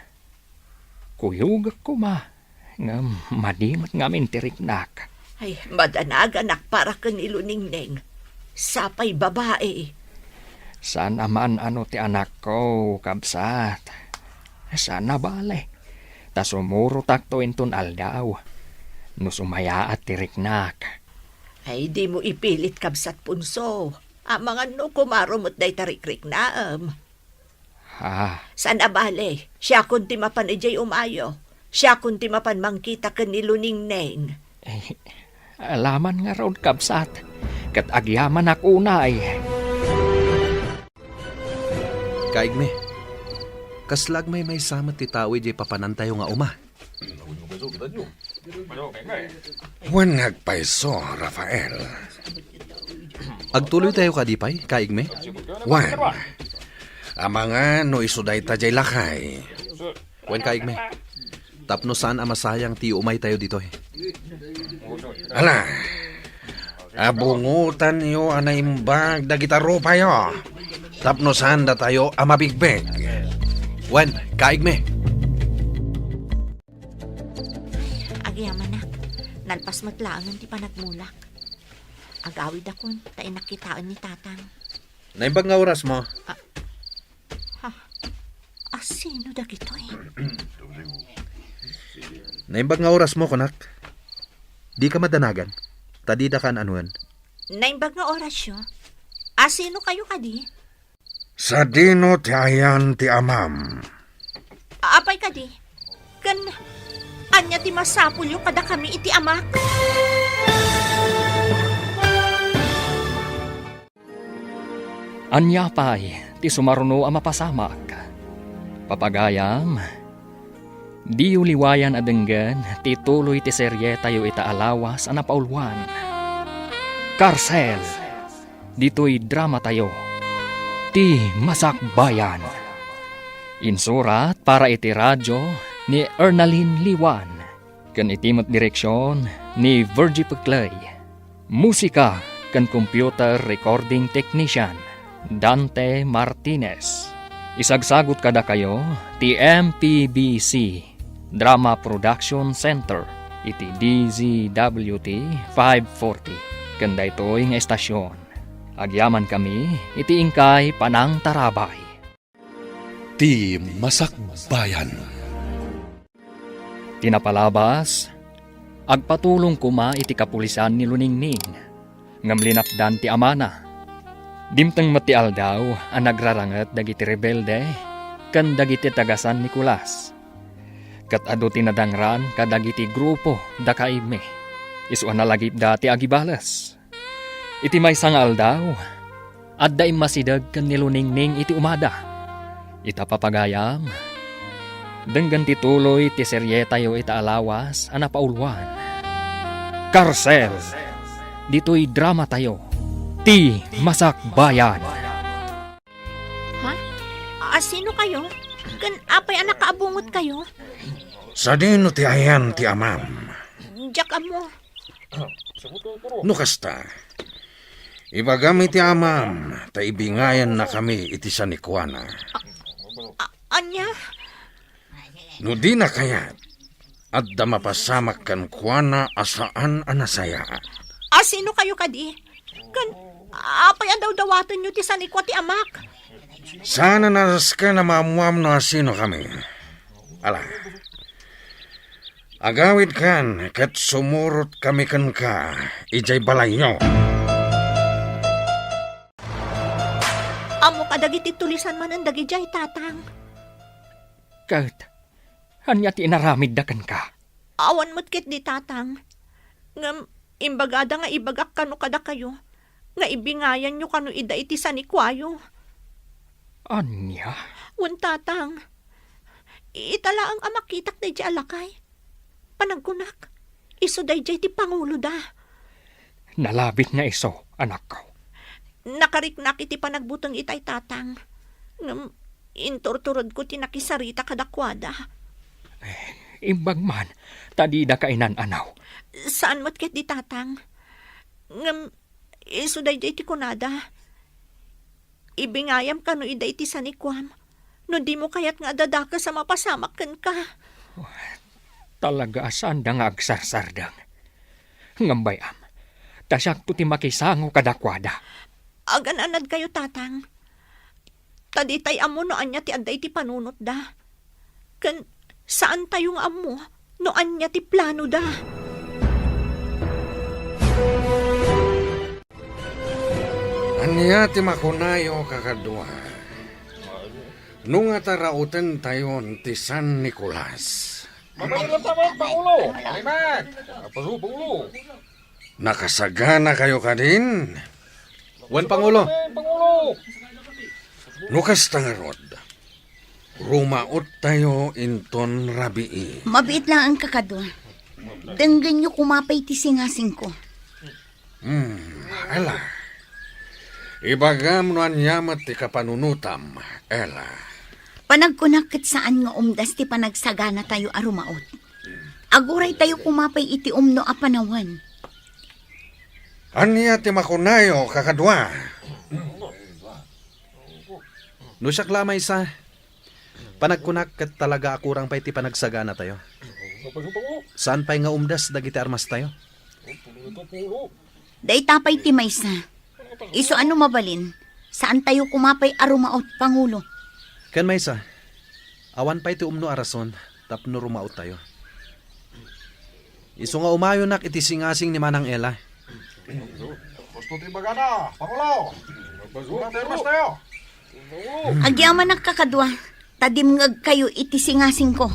Kuyogek koma, ngem madi met ngamin ti riknak. Ay, madanaganak para ken ni Luningning. Sapay babai. Saan a maan-ano ti anakko, kabsat. Saan a bale. Ta sumurotakto inton aldaw. No sumayaat ti riknak. Ay, dimo ipilit, Kabsat Punso. Amangan no kumaro met dayta rikriknaem. Ah. Saan a bale, siakon ti mapan idiay umayo. Siakon ti mapan mangkita ken ni Luningning. Eh, alaman ngarud, kabsat. Ket agyamanak unay. Kaigmi, kasla agmaymaysa met ti tao idiay papanantayo nga uma. Wen nga agpayso, Rafael. Agtuloytayo kadi pay, kaigmi? Wen. Amangan no isu dayta diay lakay. Wen, kaigmi. Tapno saan a masayang ti umaytayo ditoy. Ala, abungotanyo a naimbag dagita rupayo. Tapno saan datayo a mabigbeg. Wen, kaigmi. Agyamanak, nalpas met laengen ti panagmulak. Agawidakon, ta innak kitaen ni Tatang. Naimbag nga orasmo? Ah, ha? Asino dagitoy? Naimbag nga orasmo, kunak. Dika madanagan, ta didaka an-anoen. Naimbag nga orasyo? Asino kayo kadi? Sadino ti ayan ti amam? Apay kadi? Ken ania ti masapulyo kadakami iti amak? Ania pay ti sumaruno a mapasamak? Papagayam, diyo liwayan a denggen ti tuloy ti serietayo ita a lawas a napauluan. Karsel. Ditoy dramatayo, Ti Masakbayan. Insurat para iti radio ni Ernalyn Liwan, ken iti met direksion ni Virgie Peclay. Musika ken computer recording technician, Dante Martinez. Isagsagut kadakayo ti M P B C Drama Production Center iti D Z W T five forty. Ken daytoy nga estasion, agyamankami iti inkay panangtarabay. Ti Masakbayan. Ti napalabas, agpatulong koma iti kapulisan ni Luningning, ngem linapdan ti amana. Dimteng met ti aldaw a nagraranget dagiti rebelde ken dagiti taga San Nicolas. Ket adu ti nadangran kadagiti grupo da kaibmi. Isu a nalagipda ti agibales. Iti maysa nga aldaw, adda immasideg ken ni Luningning iti umada. Ita, papagayam, denggen ti tuloy ti serietayo ita a lawas a napauluan. Karsel, ditoy dramatayo, Ti Masakbayan. Ha? A, sino kayo? Ken apay a nakaabungot kayo? Sadino ti ayan ti amam? Diak ammo. No kasta, ibagam iti amam, ta ibingayannakami iti sanikuana. A-, ania? No dina kayat, adda mapasamak kenkuana a saan a nasayaat. A, sino kayo kadi? Ken apay a dawdawatenyo ti sanikua ti amak? Saan a nasken a maammuam no asino kami. Ala, agawidkan ket sumurot kami kenka idiay balayyo. Ammo kadagiti tulisan manen dagidiay, Tatang. Ket ania ti inaramidda kenka? Awan met ketdi, Tatang. Ngem imbagada nga ibagak kano kadakayo nga ibingayanyo kano ida iti sanikuayo. Ania? Wen, Tatang. Ita laeng a makitak daydiay a lakay. Panagkunak, isu daydiay ti panguloda. Nalabit nga isu, anakko. Nakariknak iti panagbuteng itay, Tatang. Ngem inturturedko ti nakisarita kadakuada. Eh, imbag man, ta dida kainan-anaw. Saan met ketdi, Tatang. Ngem isu daydiay ti kunada. Ibingayam kano ida iti sanikuam, no dimo kayat nga adda dakes a mapasamak kenka. Talaga a saanda nga agsarsardeng. Ngem bay-am, ta siakto ti makisango kadakuada. Agan-anadkayo, Tatang. Ta ditay ammo no ania ti adda iti panunotda. Ken saantayo nga ammo no ania ti planoda. Ania ti makunayo, kakadua? No nga tarautentayon ti San Nicolas. Mabalin lang, Pangulo. Amen. Apaso, Pangulo. Nakasaganakayo kadin? Wen, Pangulo. Amen, Pangulo. No kasta ngarud, rumaottayo inton rabii. Mabiit laeng, kakadua. Denggenyo koma pay ti singasingko. Hmm, ala. Ibagam no ania met ti kapanunotam, Ella. Panagkunak ket saan nga umdas ti panagsaganatayo a rumaot. Aguraytayo koma pay iti umno a panawen. Ania ti makunayo, kakadua? No siak la a maysa, panagkunak ket talaga a kurang pay ti panagsaganatayo. Saan pay nga umdas dagiti armastayo. Dayta pay ti maysa. Isu a no mabalin, saantayo koma pay a rumaot, Pangulo. Ken maysa, awan pay ti umno a rason tapno rumaottayo. Isu nga umayonak iti singasing ni Manang Ella. Gusto ti bagana, Pangulo. Gusto ti armastayo. Agyamanak, kakadua, ta dimngegkayo iti singasingko.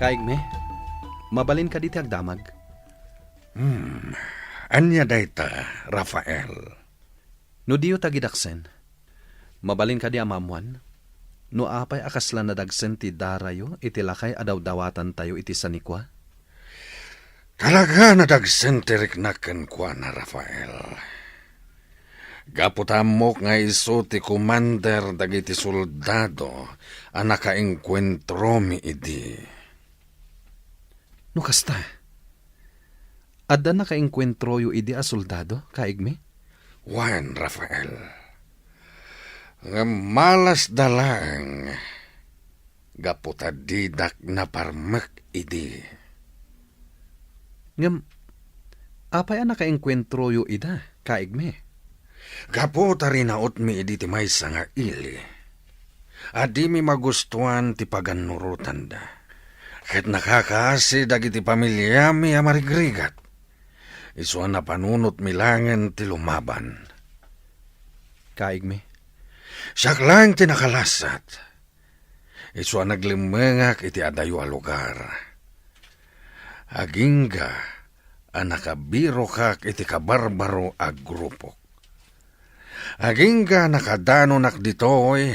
Kaigmi, mabalin kadi ti agdamag? Hmm, ania dayta, Rafael? No diyo tagidaksen, mabalin kadi a maammoan no apay a kasla nadagsen ti darayo iti lakay a dawdawatantayo iti sanikua? Talaga nadagsen ti riknak kenkuana, Rafael. Gapu ta ammok nga isu ti komander dagiti soldado a nakaengkuentromi idi. No kasta, adda nakaengkuentroyo idi a soldado, kaigmi? Wen, Rafael. Ngem malasda laeng gapu ta didak naparmek idi. Ngem apay a nakaengkuentroyo ida, kaigmi? Gapu ta rinautmi idi ti maysa nga ili a dimi magustuan ti pagannurotanda, ket nakakaasi dagiti familiami a marigrigat. Isu a napanunotmi laengen ti lumaban. Kaigmi, Siak laeng ti nakalasat. Isu a naglemmengak iti adayo a lugar. Agingga a nakabirokak iti kabarbaro a grupok. Agingga a nakadanonak ditoy,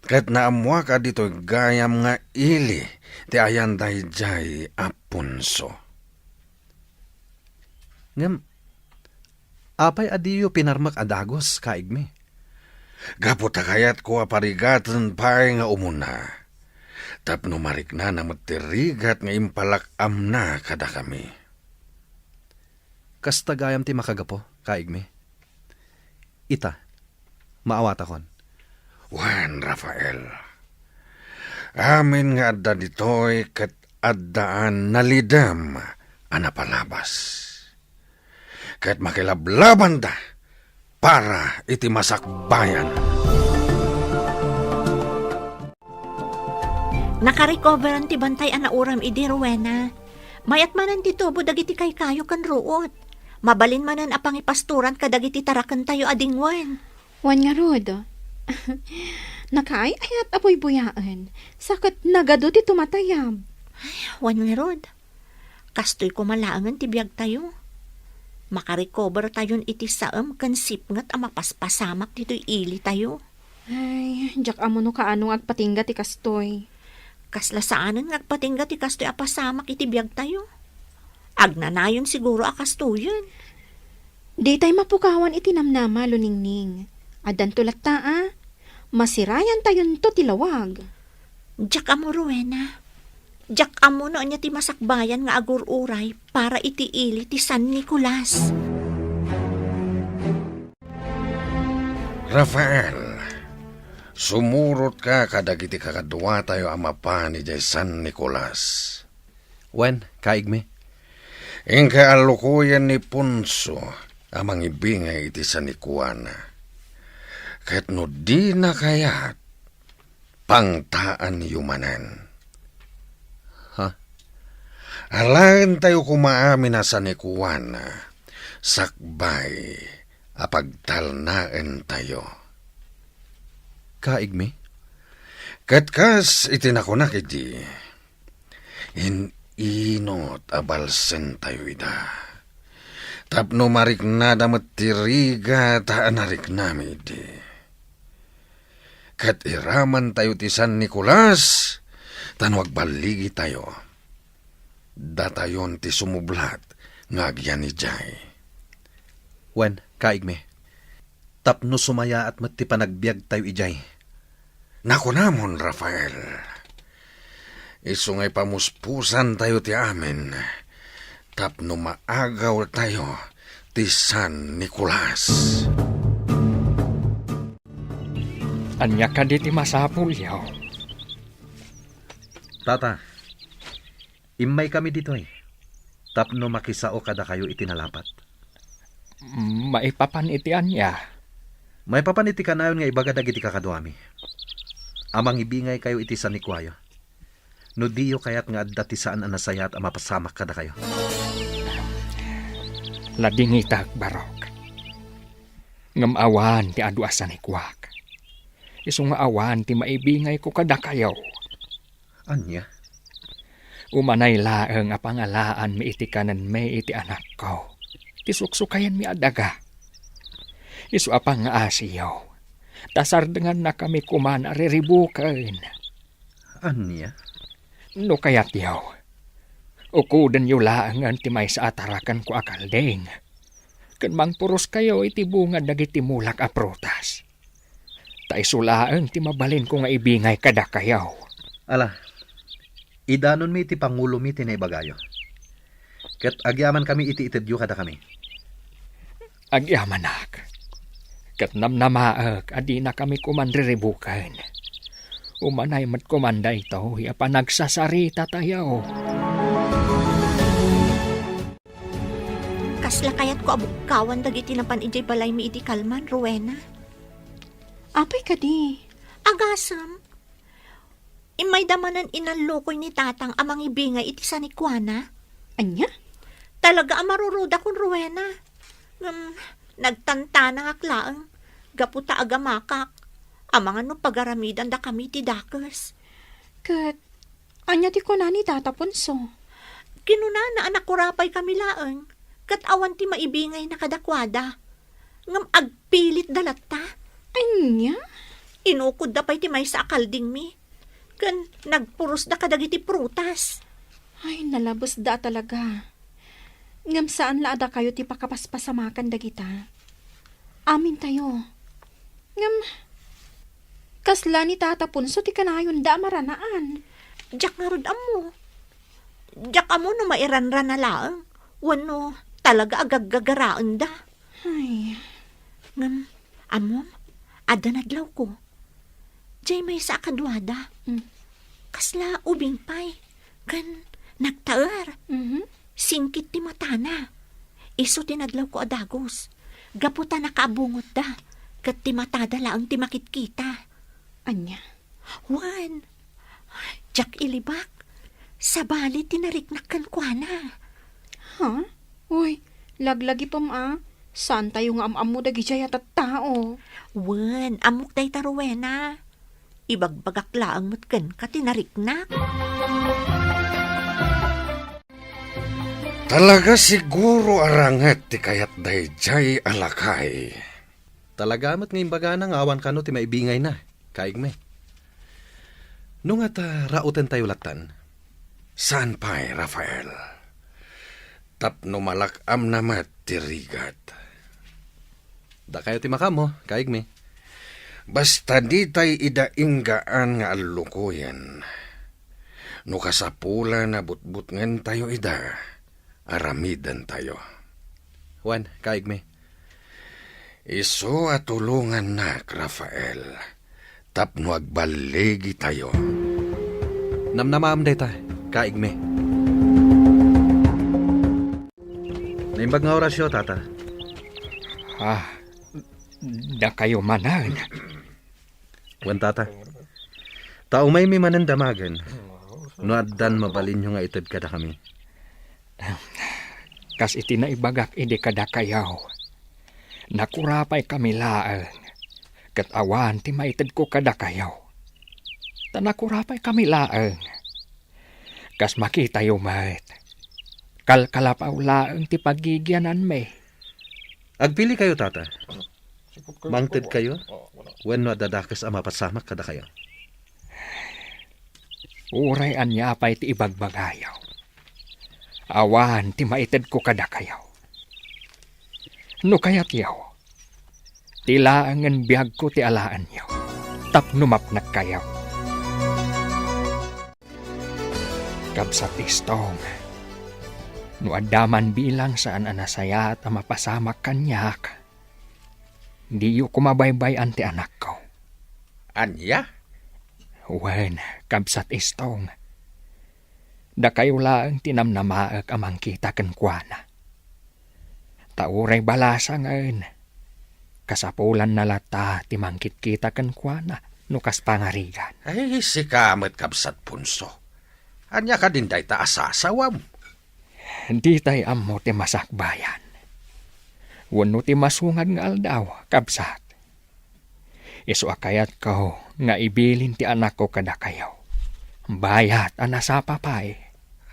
ket naammoak a ditoy gayam nga ili ti ayan daydiay a punso. Ngem, apay a diyo pinarmek a dagus, kaigmi? Gapu ta kayatko a parigaten pay nga umuna, tapno mariknana met ti rigat nga impalak-amna kadakami. Kasta gayam ti makagapu, kaigmi. Ita, maawatakon. Wen, Rafael, amin nga adda ditoy ket addaan nalidem a napalabas. Ket makilablabanda para iti masakbayan. Nakarecoveran ti bantay a nauram idi, Rowena. Mayat manen ti tubo dagiti kaykayo ken ruot. Mabalin manen a pangipastoran kadagiti tarakentayo a dingwen. Wen ngarud, nakaay-ayat a buybuyaen, sa ket nagadu ti tumatayab. Wen ngarud, kastoy koma laengen ti biagtayo. Makarecover tayon iti saem ken sipnget a mapaspasamak ditoy ilitayo. Ay, diak ammo no kaano nga agpatingga ti kastoy. Kasla saanen nga agpatingga ti kastoy a pasamak iti biagtayo. Agnanayon siguro a kastoyen. Ditay mapukawan iti namnama, Luningning. Addanto latta a, masirayantayonto ti lawag. Diak ammo, Rowena. Diak ammo no ania ti masakbayan nga agur-uray para iti ili ti San Nicolas. Rafael, sumurotka kadagiti kakaduatayo a mapan idiay San Nicolas. Wen, kaigmi. Inka a lukoyen ni Ponso a mangibingay iti San Juana. Ket no dina kayat, pangtaanyo manen. Ha? Alaentayo koma amin a San Juana, sakbay a pagtalnaentayo. Kaigmi? Ket kas iti nakunak idi, in-inot a balsentayo ida. Tapno mariknada met ti rigat a nariknami idi. Ket iramantayo ti San Nicolas, ta no agballigitayo, datayon ti sumublat nga agyan idiay. Wen, kaigmi, tapno sumayaat met ti panagbiagtayo idiay. Nakunamon, Rafael, isu nga ipamuspusantayo ti amin tapno maagawtayo ti San Nicolas. Ania kadi ti masapulyo? Tata, immaykami ditoy tapno makisao kadakayo iti nalapat. Maipapan iti ania? Maipapan iti kanayon nga ibaga dagiti kakaduami a mangibingaykayo iti sanikuayo. No diyo kayat nga adda ti saan a nasayaat a mapasamak kadakayo. Ladingitak, barok. Ngem awan ti adu a sanikuak. Isu nga awan ti maibingayko kadakayo. Ania? Umanay laeng a pangalaanmi iti kanenmi iti anakko, ti suksukayanmi a daga. Isu a pangngaasiyo, ta sardengannakami koman a riribuken. Ania? No kayatyo, ukudenyo laengen ti maysa a tarakenko a kalding, ken mangpuroskayo iti bunga dagiti mulak a prutas. Ta isu laeng ti mabalinko nga ibingay kadakayo. Ala, idanonmi iti pangulomi ti naibagayo. Ket agyamankami iti itedyo kadakami. Agyamanak. Ket namnamaek a dinakami koman riribuken. Umanay met koman daytoy a panagsasarita tayo. Kasla kayatko a bukkawan dagiti napan idiay balaymi idi kalman, Rowena. Apay kadi? Agasem. Immayda manen inallukoy ni Tatang a mangibingay iti sanikuana. Ania? Talaga a marurudakon, Rowena. Ngem, nagtantanangak laeng, gapu ta agamakak. Amangan no pagaramidandakami ti dakes. Ket ania ti kuna ni Tata Ponso? Kinunana a nakurapay kami laeng, ket awan ti maibingayna kadakuada. Ngem agpilitda latta. Ania? Inukodda pay ti maysa a kaldingmi, ken nagpurosda kadagiti prutas. Ay, nalabesda a talaga. Ngem saan la a dakayo ti pakapaspasamakan dagita. Amintayo. Ngem, kasla ni Tata Ponso ti kanayonda a maranaan? Diak ngarud ammo. Diak ammo no mairanrana laeng, wenno talaga a gaggagaraenda. Ay. Ngem, ammom, adda nadlawko. Jay maysa a kaduada. Mm. Kasla ubing pay, ken nagtaer. Mhm. Singkit ti matana. Isu ti nadlawko a dagus. Gapu ta nakaabungotda, ket ti matada laeng ti makitkita. Ania? Wen, diak ilibak. Sabali ti nariknak kenkuana. Ha? Uy, laglagipem a. Saantayo nga am-ammo dagidiay a tattao. Wen, ammok dayta, Rowena. Ibagbagak laeng met kenka ti nariknak. Talaga siguro a ranget ti kayat daydiay a lakay. Talaga met nga imbagana nga awan kano ti maibingayna, kaigmi. No ngata, rautentayo lattan? Saan pay, Rafael. Tapno malak-amna met ti rigat. Dakayo ti makaammo, kaigmi. Basta ditay ida inggaan nga allukoyen. No kasapulan a butbutngentayo ida, aramidentayo. Wen, kaigmi. Isu a tulongannak, Rafael, tapno agballigitayo. Namnamaam dayta, kaigmi. Naimbag nga orasyo, Tata. Ah, dakayo manen. Wen, Tata. Ta umaymi manen damagen, no addan mabalinyo nga ited kadakami. Kas iti naibagak idi kadakayo, nakurapaykami laeng, ket awan ti maitedko kadakayo. Ta nakurapaykami laeng, kas makitayo met, kalkalapaw laeng ti pagigiananmi. Agpilikayo, Tata. Mangtedkayo wenno adda dakes a mapasamak kadakayo? Uray ania pay ti ibagbagayo, awan ti maitedko kadakayo. No kayatyo, ti laengen biagko ti alaenyo tapno mapnekkayo. Kabsat Istong, no adda man bilang saan a nasayaat a mapasamak kaniak, diyo koma baybay-an ti anakko. Ania? Wen, Kabsat Istong, dakayo laeng ti namnamaek a mangkita kenkuana. Ta uray balasangen, kasapulanna latta ti mangkitkita kenkuana no kas pangarigan. Ay, sika met, Kabsat Ponso. Ania kadin dayta a sasawam? Ditay ammo ti masakbayan wenno ti masungad nga aldaw, kabsat. Isu a kayatko nga ibilin ti anakko kadakayo, bayat a nasapa pay.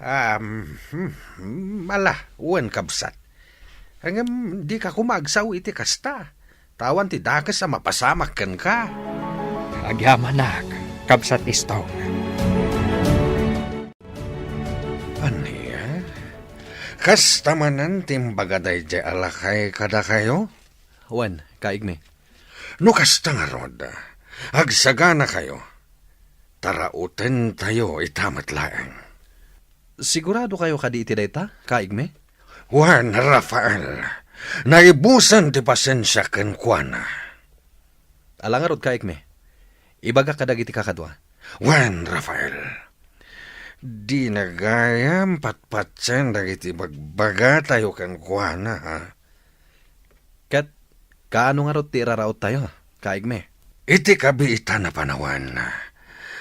Um, hmm, hmm, ala, wen, kabsat. Ngem, dika koma agsao iti kasta. Ta awan ti dakes a mapasamak kenka. Agyamanak, Kabsat Istong. Ania? Kasta manen ti imbaga daydiay a lakay kadakayo? Wen, kaigmi. No kasta ngarud, agsaganakayo, ta rautentayo ita met laeng. Siguradokayo kadi iti dayta, kaigmi? Wen, Rafael, naibusen ti pasensiak kenkuana. Ala ngarud, kaigmi, ibagak kadagiti kakadua. Wen, Rafael, dina gayam patpatien dagiti bagbagatayo kenkuana, ha? Ket kaano ngarud ti iraraottayo, kaigmi? Iti kabiitan a panawen,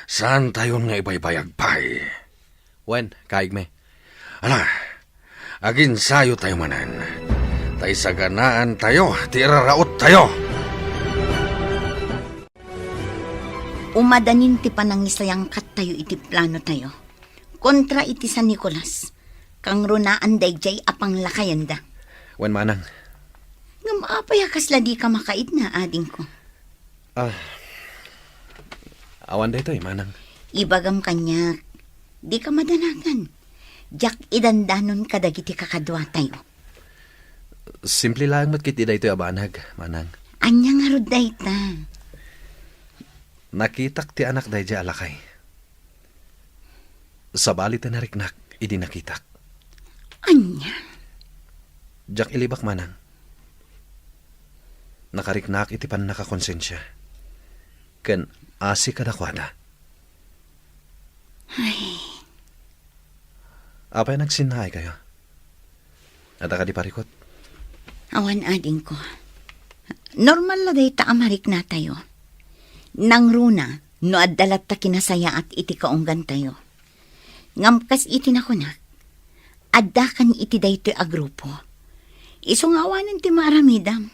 saantayon nga ibaybayag pay. Wen, kaigmi. Ala, aginsayotayo manen, ta isaganaantayo ti iraraottayo. Umadanin ti panangisayangkattayo iti planotayo kontra iti San Nicolas. Kangrunaan daydiay a panglakayenda. Wen, manang. Ngem apay a kasla dika makaidna, adingko? Ah, awan daytoy, manang. Ibagam kaniak, dika madanagan. Diak idandanon kadagiti kakaduatayo. Simple laeng met ketdi daytoy a banag, manang. Ania ngarud dayta? Nakitak ti anak daydiay a lakay. Sabali ti nariknak idi nakitak. Ania? Diak ilibak, manang. Nakariknak iti pannakakonsensia ken asi kadakuada. Ay. Apay a nagsinnaaykayo? Adda kadi parikut? Awan, adingko. Normal la dayta a mariknatayo. Nangruna no adda latta kinasayaat iti kaunggantayo. Ngem kas iti nakunak, addakan iti daytoy a grupo. Isu nga awanen ti maaramidam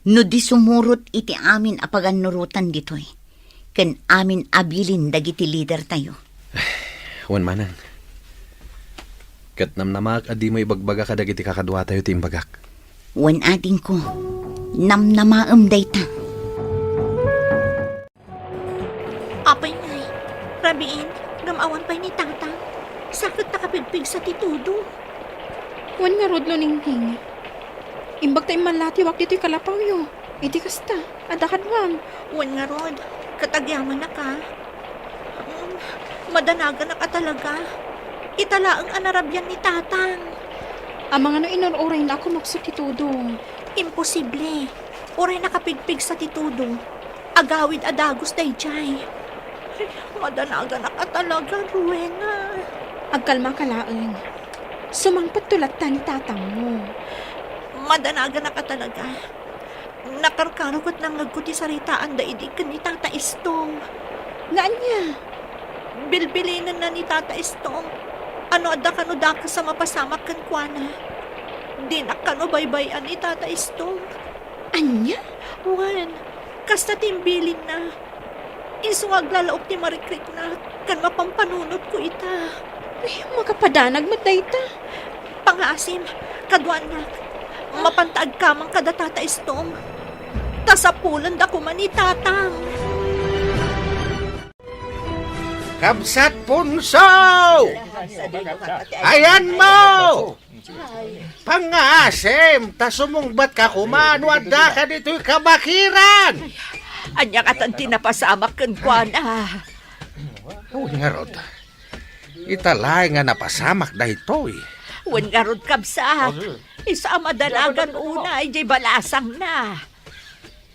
no di sumurot iti amin a pagannurotan ditoy ken amin a bilin dagiti lidertayo. Wen, manang. Ket namnamaak a dimo ibagbaga kadagiti kakaduatayo ti imbagak. Wen, adingko, namnamaem dayta. Apay ngay, rabiin, ngem awan pay ni Tatang. Sa ket nakapigpigsa ti todo. Wen ngarud, Luningning. Imbag ta immallatiwak ditoy kalapawyo. Iti kasta, adda kaduam. Wen ngarud, ket agyamanak a. Mm, madanaganak a talaga. Ita laeng a narabian ni Tatang. Amangan no inur-urayna a kumukso ti todo. Imposible. Uray nakapigpigsa ti todo, agawid a dagus daydiay. Ay, madanaganak a talaga, Rowena. Agkalmaka laeng. Sumangpetto latta ni tatangmo. Madanaganak a talaga. Nakarkaro ket nangngegko ti saritaanda idi ken ni Tata Estong. Nga ania? Bilbilinenna ni Tata Estong a no adda kano dakes a mapasamak kenkuana, dinak kano baybay-an ni Tata Estong. Ania? Wen, kasta ti imbilinna. Isu nga aglalaok ti marikriknak ken mapampanunotko ita. Ay, makapadanag met dayta. Pangaasim, kaduanak, mapanta agkamang kada Tata Estong. Ta sapulenda koma ni Tatang. Kabsat Punso! Ayanmo! Pangngaasim, ta sumungbatka koma no addaka ditoy kabakiran! Ania katan ti napasamak kenkuana? Wen ngarud, ita laeng nga napasamak daytoy. Wen ngarud, kabsat, isu a madanagan unay diay balasangna.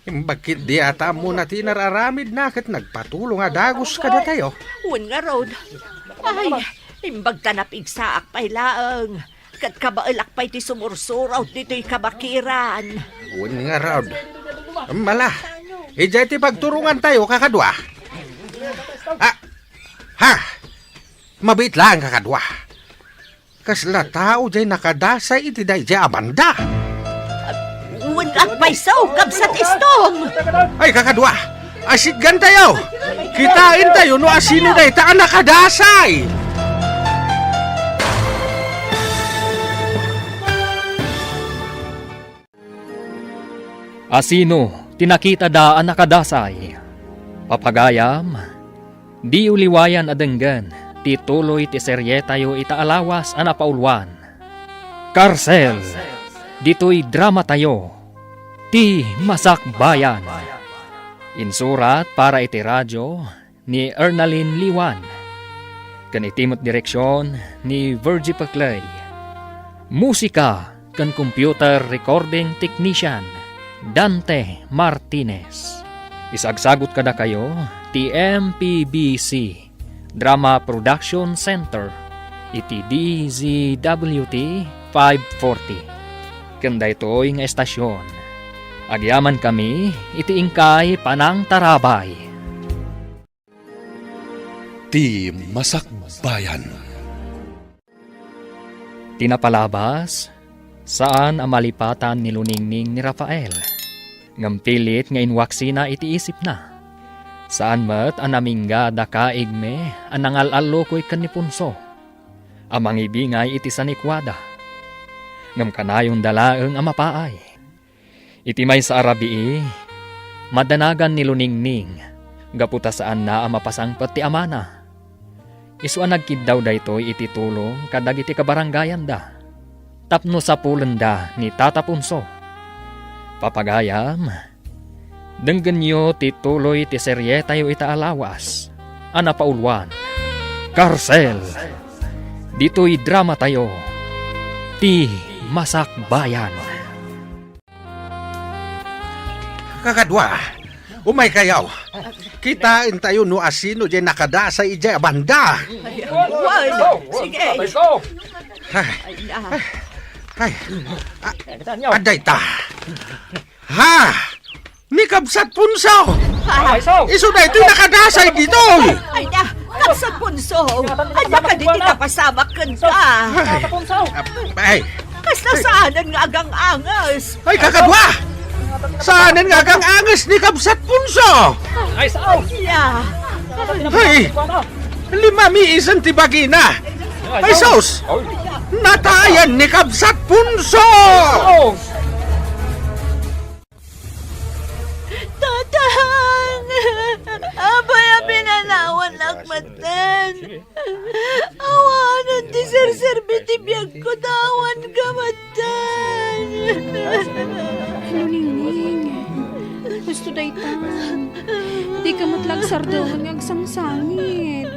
Imbag ketdi a ta ammona ti inar-aramidna ket nagpatulong a dagus kadatayo. Wen ngarud, ay, imbag ta napigsaak pay laeng, ket kabaelak pay ti sumursurot ditoy kabakiran. Wen ngarud. Mala, idiay ti pagturongantayo, kakadua. Ah, ha! Mabiit laeng, kakadua. Kasla tao diay nakadasay iti daydiay a banda. Wen, agpayso, kabsat Estong! Ay, kakadua! Asitgantayo! Kitaentayo no asino dayta a nakadasay! Asino ti nakitada a nakadasay? Papagayam, diyo liwayan a denggen ti tuloy ti serietayo ita a lawas a napauluan, Karsel, ditoy dramatayo, Ti Masakbayan. Insurat para iti radio ni Ernalyn Liwan, ken iti met direksion ni Virgie Peclay. Musika ken computer recording technician, Dante Martinez. Isagsagut kadakayo ti M P B C Drama Production Center iti D Z W T five forty. Ken daytoy nga estasion, agyamankami iti inkay panangtarabay. Ti Masakbayan. Ti napalabas, saan a malipatan ni Luningning ni Rafael, ngem pilit nga inwaksina iti isipna. Saan met a namingga dakaigmi a nangal-allukoy ken ni Ponso a mangibingay iti sanikuada. Ngem kanayonda laeng a mapaay. Iti maysa a rabii, madanagan ni Luningning gapu ta saanna a mapasangpet ti amana. Isu a nagkiddaw daytoy iti tulong kadagiti kabaranggayanda tapno sapulenda ni Tata Ponso. Papagayam, denggenyo ti tuloy ti serietayo ita a lawas a napauluan, Karsel. Ditoy dramatayo, Ti Masakbayan. Kakadua, umaykayo. Kitaentayo no asino diay nakadasay idiay a banda. Wen, sige. Ay, ay, a, adda ita. Ha? Ni Kabsat Punso! Isu daytoy nakadasay ditoy! Ay na, Kabsat Punso! Ania kadi ti napasamak kenka? Ay, ay, Kasta saanen nga agang-anges. Ay, kakadua! Saanen nga agang-anges ni Kabsat Punso? Ay, sao! Ya. Ay, limamiisen ti bagina. Ay, sus! Natayan ni Kabsat Punso! Tatang! Apay a pinanawannak metten? Awanen ti serserbi ti biagko ta awan ka metten. Luningning, husto daytan. Dika met la agsardeng nga agsangsangit.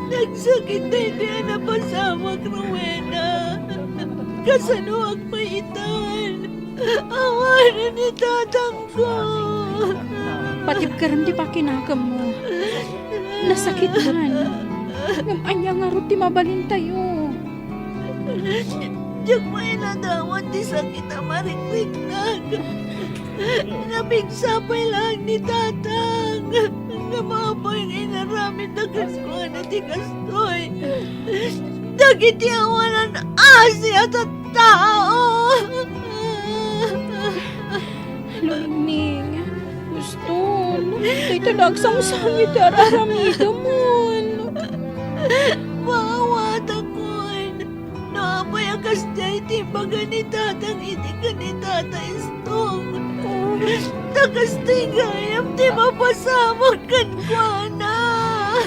Nagsakit daytoy a napasamak, Rowena. Kasanoak pay itan? Awanen ni tatangko. Patibkerem ti pakinakemmo. Nasakitan. Ngem ania ngarud ti mabalintayo? Diak pay nadawat ti sakit a marikriknak. Napigsa pay laeng ni tatang. Ngem apay nga inaramidda kenkuana ti kastoy? Dagiti awanan asi a tattao. Luningning, huston, dayta la agsangsangit ti ar-aramidemon. Maawatakon. No apay a kasdiay ti imbaga ni tatang idi ken ni tata Istong, ta kastoy gayam ti mapasamak kenkuana.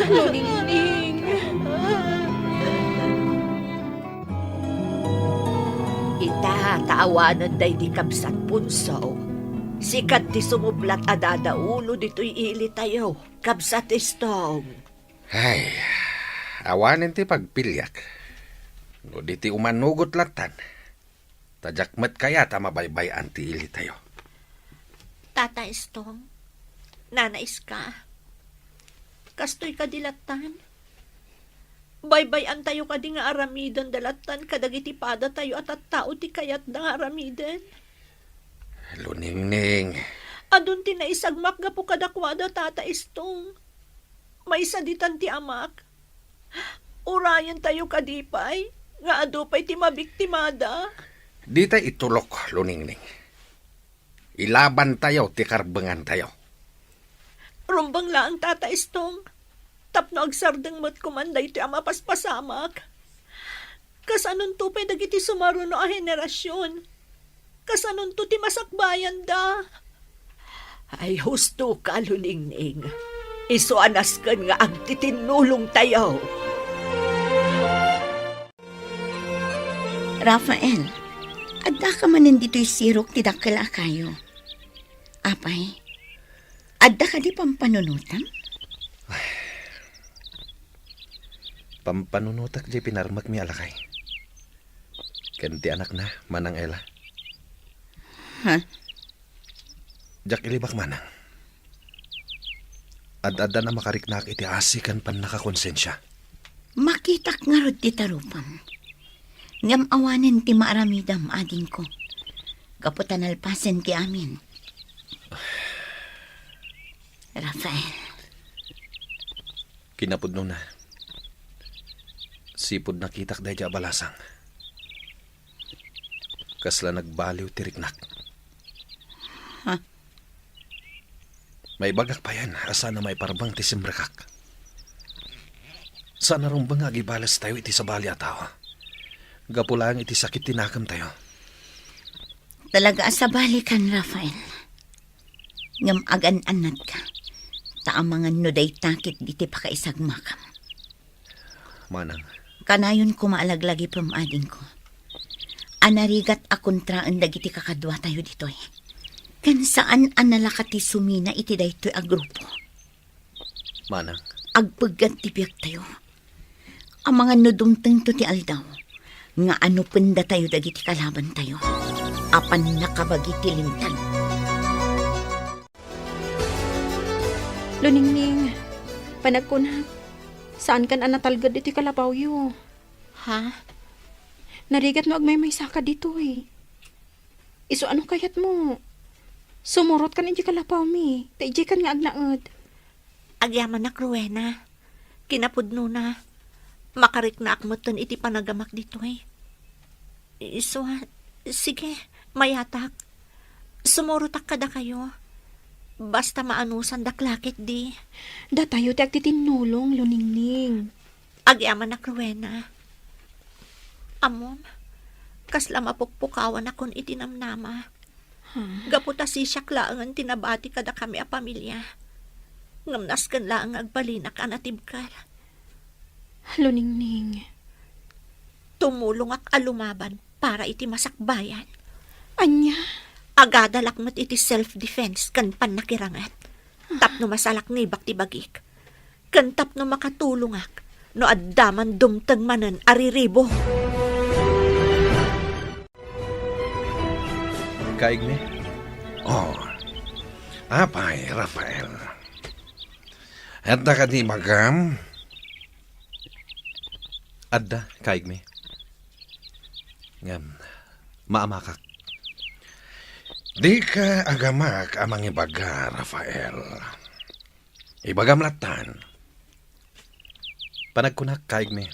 Luningning. Ita, ta awanen daydi kabsat Punso, sika ti sumublat a dadaulo ditoy ilitayo, kabsat Istong. Ay, awanen ti pagpiliak. No di ti umanugot lattan, ta diak met kayat a mabaybay-an ti ilitayo. Tata Istong, Nana Iska, kastoy kadi lattan? Baybay-antayo kadi nga aramidenda lattan kadagiti padatayo a tattao ti kayatda nga aramiden? Luningning. Adun ti naisagmak gapu kadakuada, Tata Istong. Maysa ditan ti amak. Urayentayo kadi pay nga adu pay ti mabiktimada? Dita itulok, Luningning. Ilabantayo ti karbengantayo. Rumbeng laeng, Tata Istong, tapno agsardeng met koman daytoy a mapaspasamak. Kasanonto pay dagiti sumaruno a henerasion? Kasanonto ti masakbayanda? Ay, husto ka, Luningning. Isu a nasken nga agtitinnulongtayo. Rafael, addaka manen ditoy sirok ti dakkel a kayo. Apay, adda kadi pampanunotam? Pampanunotak diay pinarmekmi a lakay. Ken ti anakna, Manang Ella. Ha? Diak ilibak manang. Ad-addan a makariknaak iti asi ken pannakakonsensia. Makitak ngarud ti tarupam. Ngem awanen ti maaramidam, adingko. Gapu ta nalpasen ti amin. Rafael. Kinapudnona, sipud nakitak daydi a balasang, kasla nagbaliw ti riknak. Ha? Maibagak payen a saan a maiparbeng ti simrekak. Saan a rumbeng nga agibales tayo iti sabali a tao. Gapu laeng iti sakit ti nakemtayo. Talaga a sabalikan, Rafael. Ngem agan-annatka, ta amangan no dayta ket diti pakaisagmakam. Manang. Kanayon koma a laglagipem, adingko, a narigat a kontraen dagiti kakaduatayo ditoy. Ken saan a nalaka ti sumina iti daytoy a grupo. Manang. Agpeggad ti biagtayo. Amangan no dumtengto ti aldaw nga anupendatayo dagiti kalabantayo a pannakabagi ti linteg. Luningning, panagkunak, saankan a natalged iti kalabawyo. Ha? Narigat no agmaymaysaka ditoy. Isu ano kayatmo? Sumurotkan iti kalabawmi, ta idiaykan nga agnaed. Agyamanak, Rowena. Kinapudnona, makariknaak metten iti panagamak ditoy. Isu a, sige, mayatak. Sumurotak kadakayo. Basta maanusandak la ketdi. Datayo ti agtitinnulong, Luningning. Agyamanak, Rowena. Ammom, kasla mapukpukawanakon iti namnama. Hmm. Gapu ta sisiak laengen ti nabati kadakami a pamilia. Ngem nasken laeng nga agbalinak a natibker. Luningning. Tumulongak a lumaban para iti masakbayan. Ania? Agadalak met iti self-defense ken pannakiranget. Tapno masalaknibak ti bagik. Ken tapno makatulongak no adda man dumteng manen a riribo. Kaigmi? Oh. Apay, Rafael. Adda kadi ibagam? Adda, kaigmi. Ngem, maamakak. Dika agamak a mangibaga, Rafael. Ibagam lattan. Panagkunak, kaigmi.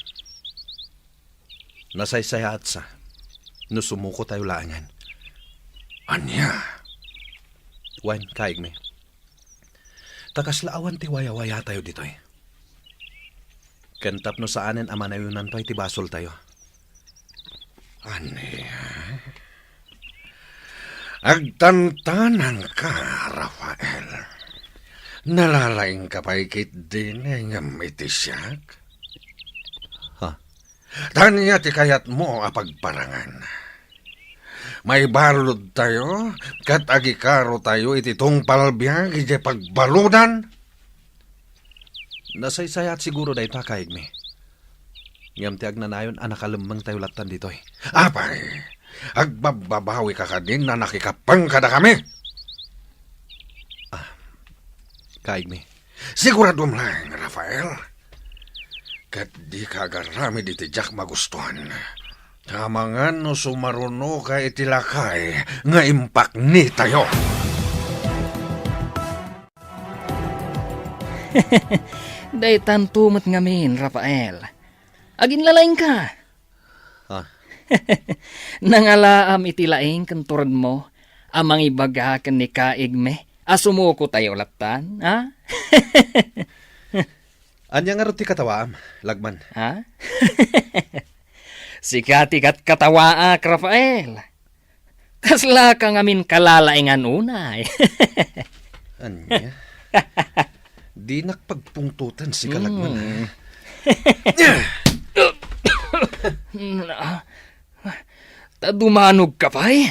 Nasaysayaatsa no sumuko tayo laengen. Ania? Wen, kaigmi. Ta kasla awan ti wayawaya tayo ditoy. Ken tapno saanen a manayonanto iti basoltayo. Ania? Agtantanangka, Rafael. Nalalaingka pay ketdin ngem iti siak? Ha? Ania ti kayatmo a pagparangan? Maibaludtayo ket agikarotayo iti tungpal biag idiay pagbaludan? Nasaysayaat siguro dayta, kaigmi. Ngem ti agnanayon a nakalemmengtayo lattan ditoy. Apay, agbabbabawika kadin a nakikappeng kadakami? Ah, kaigmi. Siguradom laeng, Rafael. Ket dika agaramid iti diak magustuan. Amangan no sumarunoka iti lakay nga impaknitayo. Daytanto met ngamin, Rafael. Aginlalaingka. Ah. Nangalaam iti laing ken turedmo a mangibaga ken ni kaigmi a sumuko tayo lattan, ha? Ania ngarud ti katawaam, Lagman? Ha? Sika ti katkatawaak, Rafael. Kaslaka ngamin kalalaingan unay. Ania? Dinak pagpungtoten, sika, Lagman, ha? Hmm. Ta dumanogka pay?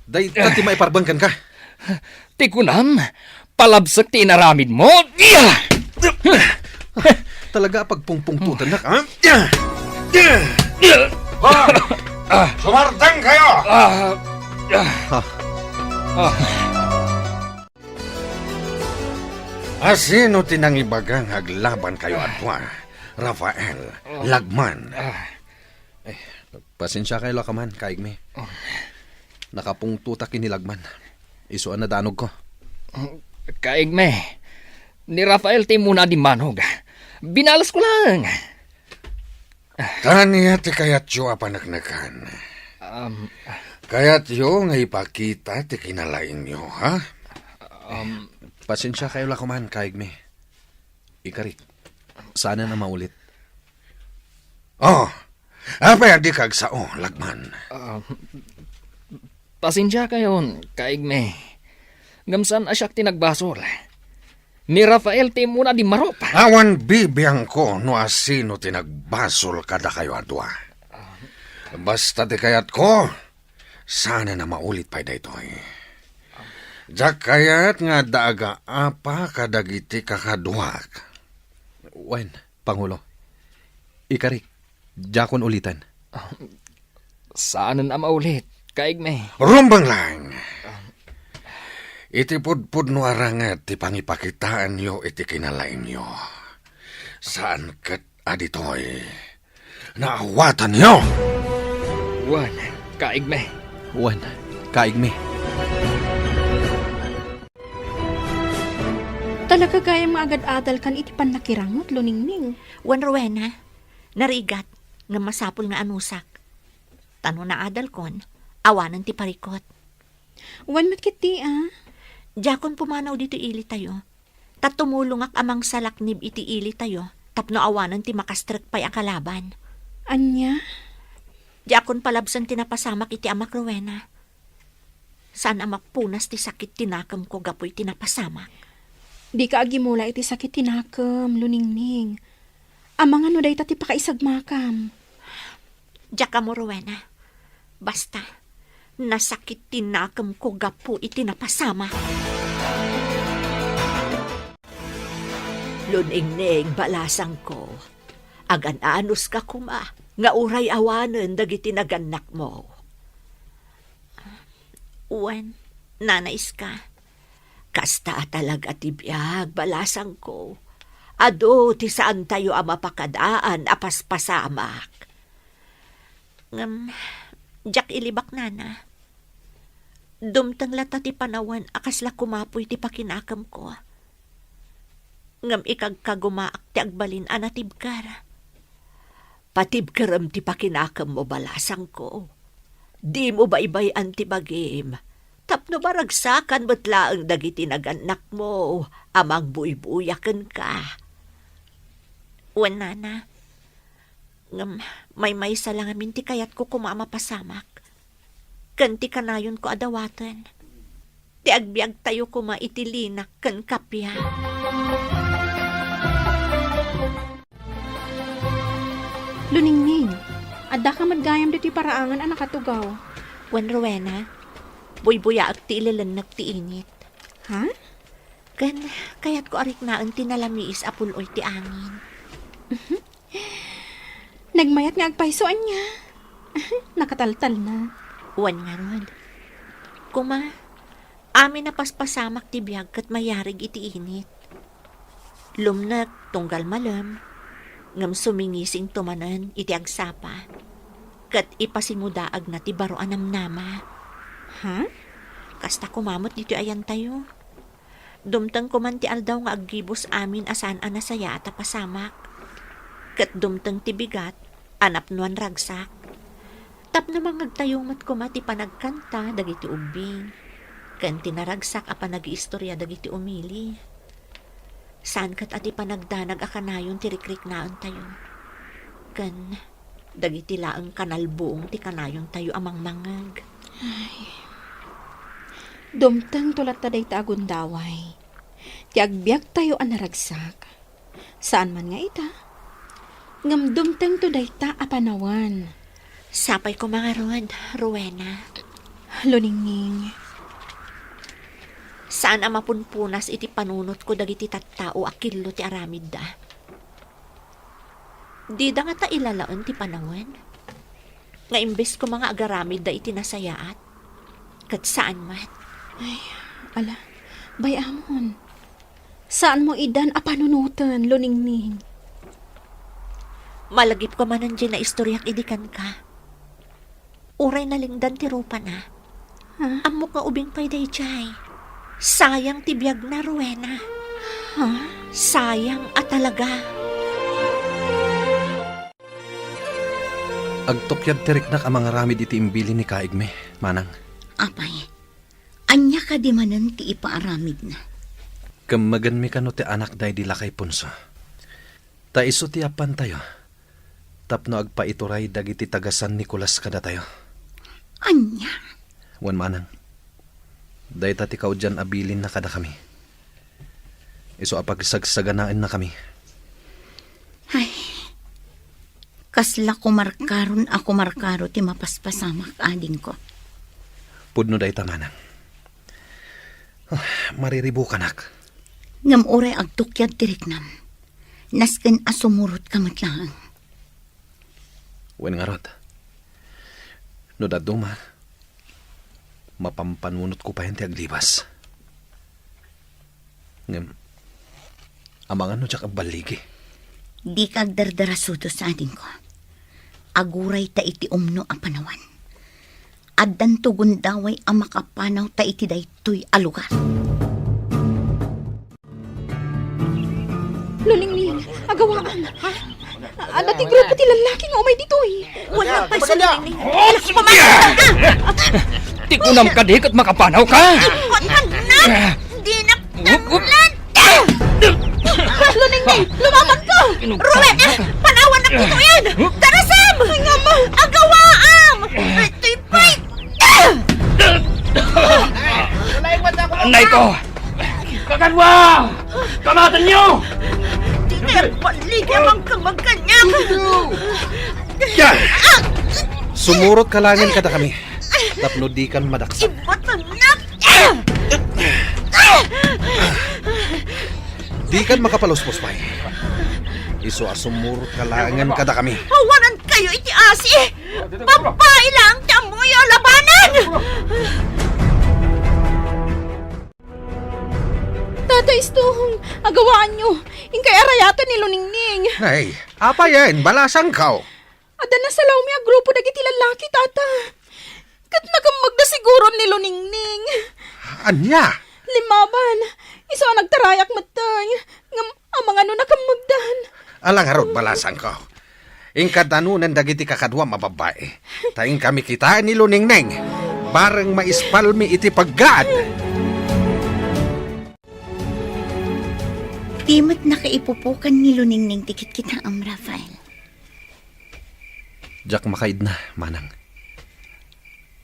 Dayta ti maiparbeng kenka. Ti kunam, palabsek ti inaramidmo. Talaga a pagpungpungtotennak, ha? Ha? Sumardengkayo! Ah, ah. Ha? Ah. Asino ti nangibaga nga aglabankayo a dua, Rafael, Lagman? Ah. Eh, pasensiakayo la kaman, kaigmi. Oh. Nakapungtotak ken ni Lagman. Isu a nadanogko. Oh, kaigmi, ni Rafael ti immuna a dimmanog. Binalesko laeng. Ania ti kayatyo a paneknekan? Um, Kayatyo nga ipakita ti kinalaingyo, ha? Um, Pasensiakayo la koman, kaigmi. Ikarik, saanen a maulit. Oh, apay a dika agsao, lagman? Ah, pasensiakayon, kaigmi. Ngem saan a siak ti nagbasol. Ni Rafael ti immuna a dimmarup. Awan bibiangko no asino ti nagbasol kadakayo a dua. Basta ti kayatko, saanen a maulit pay daytoy. Diak kayat nga adda agaapa kadagiti kakaduak. Wen, Pangulo. Ikarik, diakon uliten. Saanen a maulit, kaigmi. Rumbeng laeng. Iti pudpudno a ranget ti pangipakitaenyo iti kinalaingyo. Saan ket a ditoy naawatanyo. Wen, kaigmi. Wen, kaigmi. Talaga gayam nga agad-adalkan iti pannakirangot, Luningning. Wen, Rowena, narigat, ngem masapul nga anusak. Ta no naadalkon, awanen ti parikot. Wen met ketdi, a? Diakon pumanaw ditoy ilitayo. Ta tumulongak a mangsalaknib iti ilitayo tapno awanen ti makastrek pay a kalaban. Ania? Diakon palabsen ti napasamak iti amak, Rowena. Saan a mapunas ti sakit ti nakemko gapu iti napasamak. Dika agimula iti sakit ti nakem, Luningning. Amangan no dayta ti pakaisagmakam. Diak ammo, Rowena. Basta, nasakit ti nakemko gapu iti napasamak. Luningning, balasangko, agan-anuska koma nga uray awanen dagiti nagannakmo. Wen, Nana Iska, kasta a talaga ti biag, balasangko. Adu ti saantayo a mapakadaan a paspasamak. Ngem, diak ilibak, Nana. Dumteng latta ti panawen a kasla kumapuy ti pakinakemko. Ngem ikagkagumaak ti agbalin a natibker. Patibkerem ti pakinakemmo, balasangko. Dimo baybay-an ti bagim, tapno maragsakan met laeng dagiti nagannakmo a mangbuybuya kenka. Wen, Nana, ngem maymaysa la ngamin ti kayatko koma a mapasamak, ken ti kanayonko a dawaten, ti agbiagtayo koma iti linak ken kappia. Luningning, addaka met gayam ditoy paraangan a nakatugaw. Wen, Rowena, buybuyaek ti ilelennek ti init. Ha? Ken kayatko a riknaen ti nalamiis a pul-oy ti angin. Nagmayat nga agpayso, ania? Nakataltalna. Wen ngarud. Koma, amin a paspasamak ti biag ket mayarig iti init. Lumnek tunggal malem, ngem sumingisingto manen iti agsapa, ket ipasingudaagna ti baro a namnama. Ha? Kasta koma met ditoy ayantayo. Dumteng koman ti aldaw nga aggibus amin a saan a nasayaat a pasamak. Ket dumteng ti bigat a napnoan ragsak. Tapno mangngegtayo met koma ti panagkanta dagiti ubbing, ken ti naragsak a panagiistoria dagiti umili. Saan ket a ti panagdanag a kanayon ti rikriknaentayo. Ken dagiti laeng kanalbuong ti kanayontayo a mangmangngeg. Ay. Dumtengto latta dayta a gundaway. Ti agbiagtayo a naragsak. Saan man nga ita, ngem dumtengto dayta a panawen. Sapay koma ngarud, Rowena. Luningning. Saan a mapunpunas iti panunotko dagiti tattao a killo ti aramidda. Dida ngata ilalaen ti panawen nga imbes koma nga agaramidda iti nasayaat, ket saan met. Ay, ala, bay-amon. Saanmo idan a panunoten, Luningning. Malagipko manen diay naistoriak idi kenka. Uray nalingdan ti rupana. Ha? Ammok nga ubing pay daydiay. Sayang ti biagna, Rowena. Ha? Sayang a talaga. Agtukkiad ti riknak a mangaramid iti imbilin ni kaigmi, manang. Apay, ania kadi manen ti ipaaramidna? Kemmegenmi kano ti anakda idi lakay punso. Ta isu ti yappantayo tapno agpaituray dagiti taga San Nicolas kadatayo. Ania? Wen manang, dayta ti kaudian a bilinna kadakami. Isu a pagsagsaganaennakami. Ay, kasla kumarkaron a kumarkaro ti mapaspasamak, adingko. Pudno dayta, manang. Ah, mariribukanak. Ngem uray agtukyad ti riknam, nasken a sumurotka met laeng. Wen ngarud, no dadduma, mapampanunotko payen ti aglibas. Ngem, amangan no diak agballigi? Dika agdardarasudos, adingko. Aguray ta iti umno a panawan. Addanto gundaway a makapanaw ta iti daytoy a lugar. Luningning, agawaam. Ha? Adda ti grupo ti lallaki nga umay ditoy. Wala pay sa Luningning. Oh, sige! Ti kunam kadi ket makapanaw ka? Imbot man na! Dinak tanlan! Luningning, lumaban ka! Ruben, panawan na ditoy! Darasam! Ay, nga ma! Agawaam! Itoy pay! Anay ko! Kakanwa! Kamatanyo! Di kaya balik ang kamaganyak! Ya! Sumurot ka laengen kadakami tapno dikan madaksak. Imbot na! Dikan makapaluspos pay. Isu a sumurot ka laengen kadakami. Awanan kayo iti asi! Babai lang ti ammoyo a labanan! Tata Istong, agawaanyo. Inkay arayaten ni Luningning. Ay, apayen, balasangko. Adda nasalawmi a grupo dagiti lallaki, Tata. Ket nakemmegda siguron ni Luningning. Ania? Limmaban. Isu a nagtarayak metten. Ngem amangan no nakemmegdan. Ala ngarud, balasangko. Inka danunen dagiti kakaduam a babbai. Ta inkami kitaen ni Luningning. Bareng maispalmi iti paggaad. Di met nakaipupukan ni Luningning ti kitkitaem, Rafael. Diak makaidna, manang.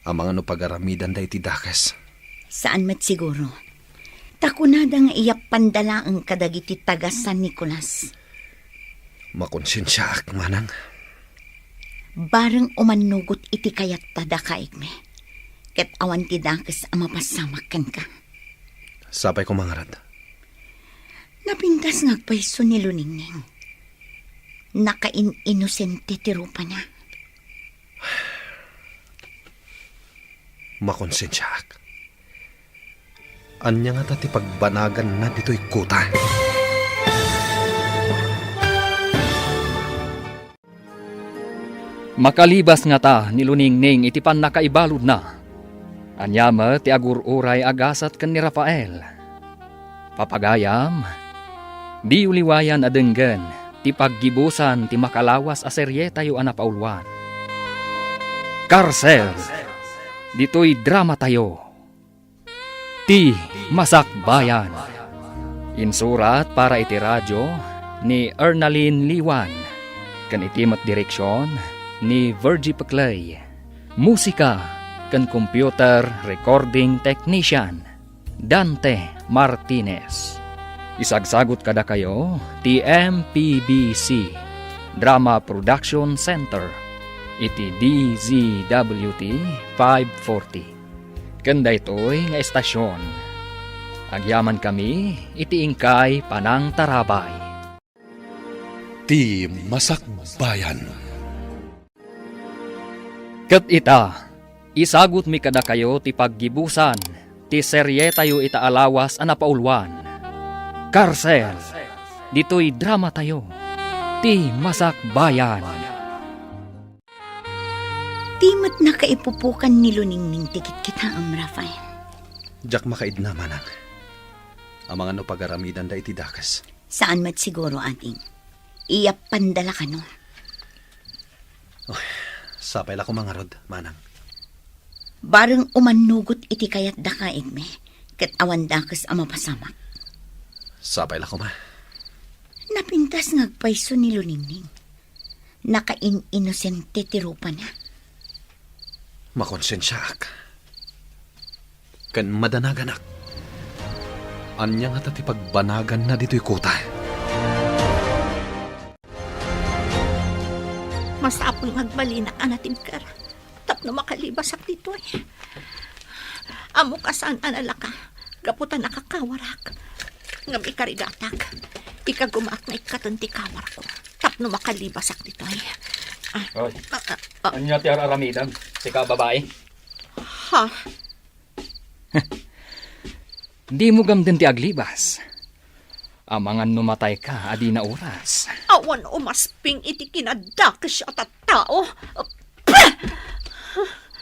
Amangan no pagaramidanda iti dakes. Saan met siguro. Ta kunada nga iyappanda laeng kadagiti taga San Nicolas. Makonsensiaak, manang. Bareng umannugot iti kayatta dakaigmi. Ket awan ti dakes a mapassamak kenka. Sapay ko mangarad. Napintas nga agpayso ni Luningning. Nakain-inosente ti rupana. Makonsensiaak. Ania ngata ti pagbanaganna ditoy kuta? Makalibas ngata ni Luningning iti pannakaibaludna. Ania met ti agur-uray a gasat ken ni Rafael? Papagayam, diyo liwayan a denggen ti paggibusan ti makalawas a serietayo a napauluan. Karsel, ditoy dramatayo. Ti Masakbayan. Insurat para iti radyo ni Ernalyn Liwan, ken iti met direksion ni Virgie Peclay. Musika ken computer recording technician, Dante Martinez. Isagsagut kadakayo ti M P B C Drama Production Center iti D Z W T five forty. Ken daytoy nga estasion, agyamankami iti inkay panangtarabay. Ti Masakbayan. Ket ita, isagutmi kadakayo ti paggibusan ti serietayo ita a lawas a napauluan, Karsel, ditoy dramatayo, Ti Masakbayan. Di met nakaipupukan ni Luningning ti kitkitaem, Rafael. Diak makaidna, manang. Amangan no pagaramidanda iti dakes. Saan met siguro, ading. Iyappanda la kano. Oh, sapay la koma ngarud, manang. Bareng umannugot iti kayat dakaigmi, ket awan dakes a mapasamak. Sapay la koma. Napintas nga agpayso ni Luningning. Nakain-inosente ti rupana. Makonsensiaak. Ken madanaganak. Ania ngata ti pagbanaganna ditoy kuta? Masapul nga agbalinak a natibker tapno makalibasak ditoy. Ammok a saan a nalaka gapu ta nakakawarak. Ngem ikarigatak, ikagumaak nga ikkaten ti kawarko tapno makalibasak ditoy. Ah, Oy, ah, ah, ah. Ania ti ar-aramidem, sika a babai? Ha? Dimo gamden ti aglibas. Amangan no matayka a dina oras. Awan umasping iti kinadakes a tattao. Pah!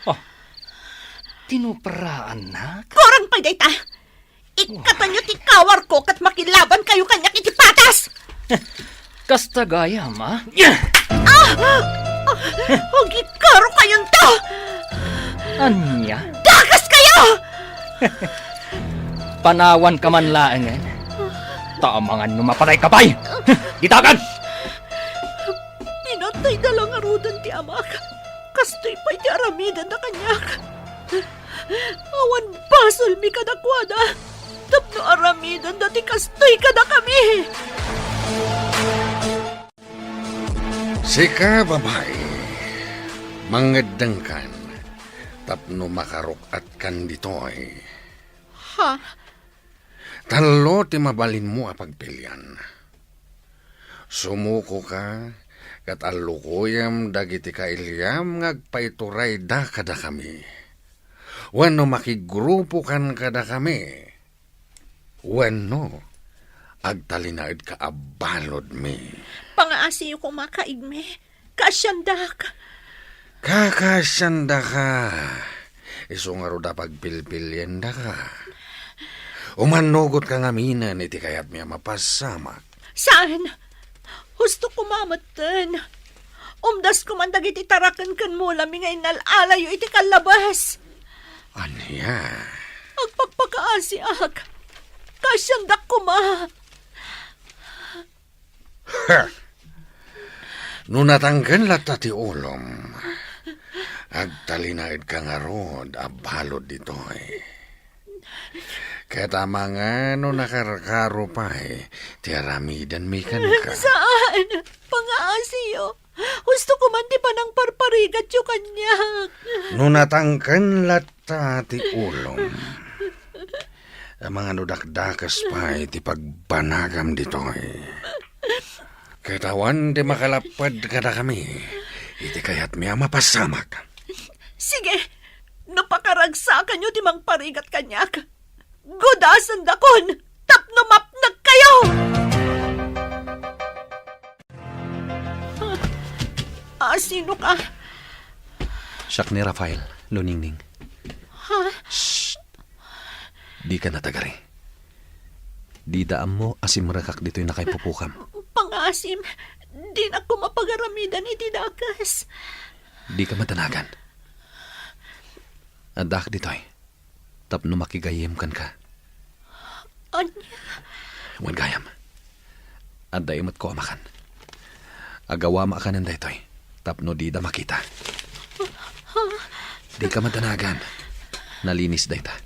Oh, tinupraannak? Kurang pay dayta! Ikkatenyo ti kawarko ket makilabankayo kaniak iti patas! Kasta gayam, a? Ah! Ah! Agikaro kayonto! Ania? Dakes kayo! Panawanka man laengen. Ta amangan no mapatayka pay! Ditagan! Pinatayda la ngaruden ti amak. Kastoy pay ti aramidenda kaniak. Awan basolmi kadakuada tapno aramidenda ti kastoy kadakami. Sika, babai, mangeddengkan tapno makaruk-atkan ditoy. Ha? Tallo ti mabalinmo a pagpilian. Sumukoka ket allukoyem dagiti kailiam nga agpaiturayda kadakami. Wenno makigrupokan kadakami. Wenno agtalinaedka a baludmi. Pangaasiyo koma, kaigmi. Kaasiandak. Kakaasiandaka. Isu ngarud a pagpilpiliendaka. Umannugotka ngaminen iti kayatmi a mapasamak. Saan? Husto koma metten. Umdas koman dagiti taraken ken mulami nga innal-alayo iti kallabes. Ania? Agpakpakaasiak. Kaasiandak koma. Ha! No natangken latta ti ulom, agtalinaedka ngarud a balud ditoy. Ket amangan no nakarkaro pay ti aramidenmi kenka. Saan? Pangaasiyo. Husto koman ti panangparparigatyo kaniak. No natangken latta ti ulom, amangan no dakdakes pay ti pagbanagam ditoy. Ket awan ti makalapped kadakami iti kayatmi a mapasamak. Sige, no pakaragsakanyo ti mangparigat kaniak, gudasendakon tapno mapnekkayo! Ah, sino ka? Siak ni Rafael, Luningning. Ha? Shh! Dika natagari. Dida ammo a simrekak ditoy nakaipupokam. Pangasim, dinak koma pagaramidan iti dakes. Dika madanagan. Addaak ditoy tapno makigayyem kenka. Ania? Wen gayam. Adda imetko a makan. Agawama kanen daytoy tapno dida makita. Dika madanagan. Nalinis dayta.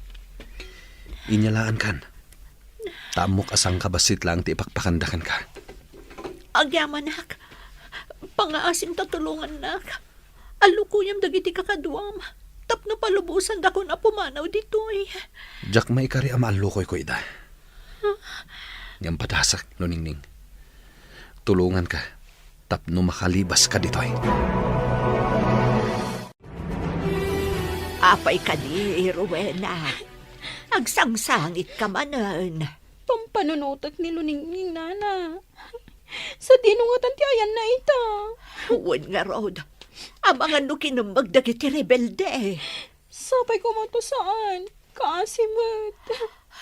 Inyalaankan. Ta ammok a sangkabassit laeng ti ipakpakanda kenka. Agyamanak. Pangaasim ta tulongannak. Allukoyam dagiti kakaduam tapno palubosandakon a pumanaw ditoy. Diak maikari a maallukoyko ida. Ngem padasek, Luningning. Tulonganka tapno makalibaska ditoy. Apay kadi, Rowena? Agsangsangitka manen. Pampanunotek ni Luningning, nana. Sadino ngatan ti ayanna ita? Wen ngarud, amangan no kinemmeg dagiti rebelde. Sapay koma ta saan, kaasi met.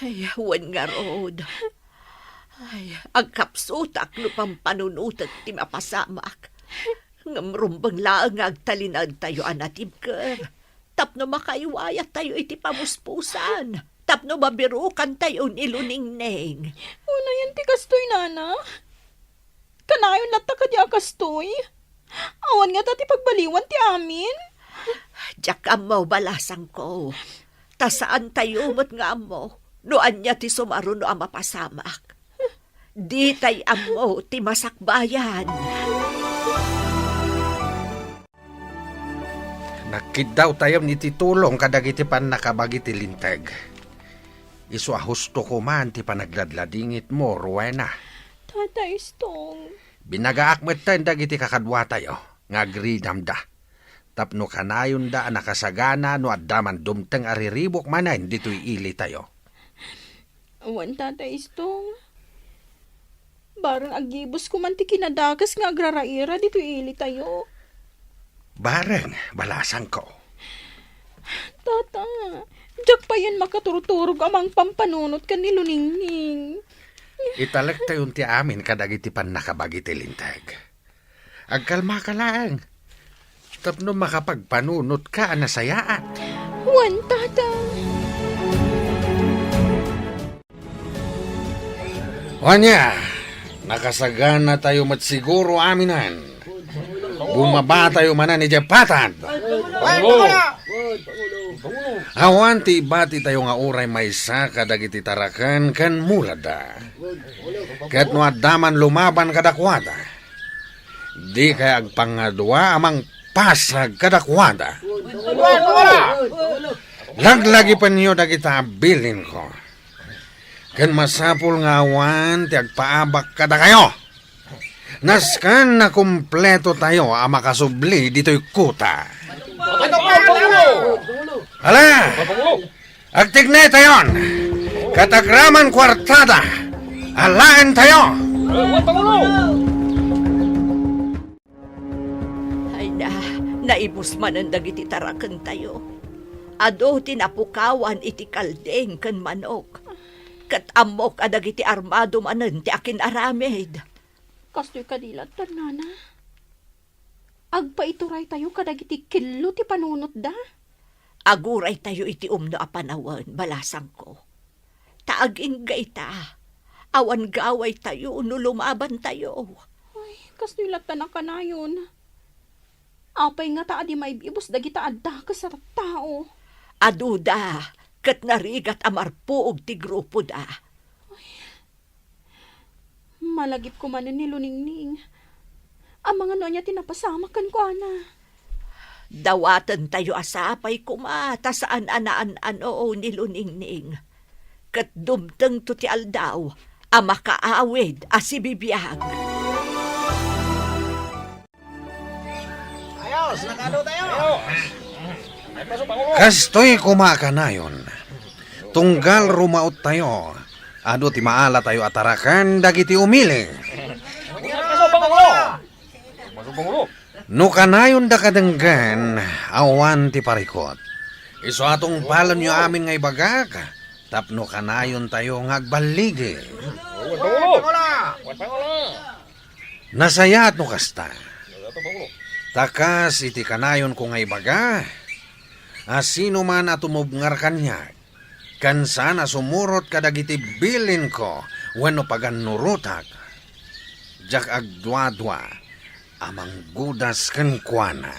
Ay, wen ngarud. Ay, agkapsutak no pampanunotek ti mapasamak. Ngem rumbeng laeng nga agtalinaedtayo a natibker tapno makaiwayattayo iti pamuspusan. tapno mabirukantayo ni Luningning. Unayen ti kastoy, nana. Kanayon latta kadi a kastoy? Awan ngata ti pagbaliwan ti amin? Diak ammo, balasangko. Ta saantayo met nga ammo no ania ti sumaruno a mapasamak. Ditay ammo ti masakbayan. Nagkiddawtayon iti tulong kadagiti pannakabagi ti Linteg. Isu a husto koman ti panagladladingitmo, Rowena. Tata Istong. Binagaak metten dagiti kakaduatayo nga agridamda tapno kanayonda a nakasagana no adda man dumteng a riribuk manen ditoy ilitayo. Wen, Tata Istong. Bareng agibusko man ti kinadakes nga agraraira ditoy ilitayo. Bareng, balasangko. Tata, diak payen makaturturog a mangpampanunot ken ni Luningning. Italektayon ti amin kadagiti pannakabagi ti Linteg. Agkalmaka laeng tapno makapagpanunotka a nasayaat. Wen, Tata. Ania, nakasaganatayo met siguro aminen. Bumabatayo manen idiay patad. Awan ti ibatitayo nga uray maysa kadagiti taraken ken muladda. Ket no adda man lumaban kadakuada, dikay agpangadua a mangpasag kadakuada. Laglagipenyo dagita a bilinko. Ken masapul nga awan ti agpaabak kadakayo. Nasken a kumpletotayo a makasubli ditoy kuta. Ala! Agtignaytayon! Ket agraman kuartada, alaentayo! Ay na, naibus manen dagiti tarakentayo. Adu ti napukawan iti kalding ken manok. Ket ammok a dagiti armado manen ti akin-aramid. Kastoy kadi latta, nana? Agpaituraytayo kadagiti kello ti panunotda. Aguraytayo iti umno a panawen, balasangko. Ta agingga ita, awan gawaytayo no lumabantayo. Ay, kastoy latta a kanayon. Apay ngata a di maib-ibus dagita a dakes a tattao? Aduda, ket narigat a marpuog ti grupoda. Ay, malagipko manen ni Luningning. Amangan no ania ti napasamak kenkuana. Dawatentayo a sapay koma ta saan a naan-ano ni Luningning. Ket dumtengto ti aldaw a makaawid a sibibiag. Ayos, nakaadu tayo. Kastoy koma a kanayon. Tunggal rumaottayo, adu ti maalatayo a taraken dagiti umili. No kanayonda kadenggen, awan ti parikut. Isu a tungpalenyo amin nga ibagak, tapno kanayontayo nga agballigi. Nasayaat no kasta. Ta kas iti kanayonko nga ibaga, a sinoman a tumubngar kaniak, ken saan a sumurot kadagiti bilinko wenno pagannurotak, diak agduadua a manggudas kenkuana.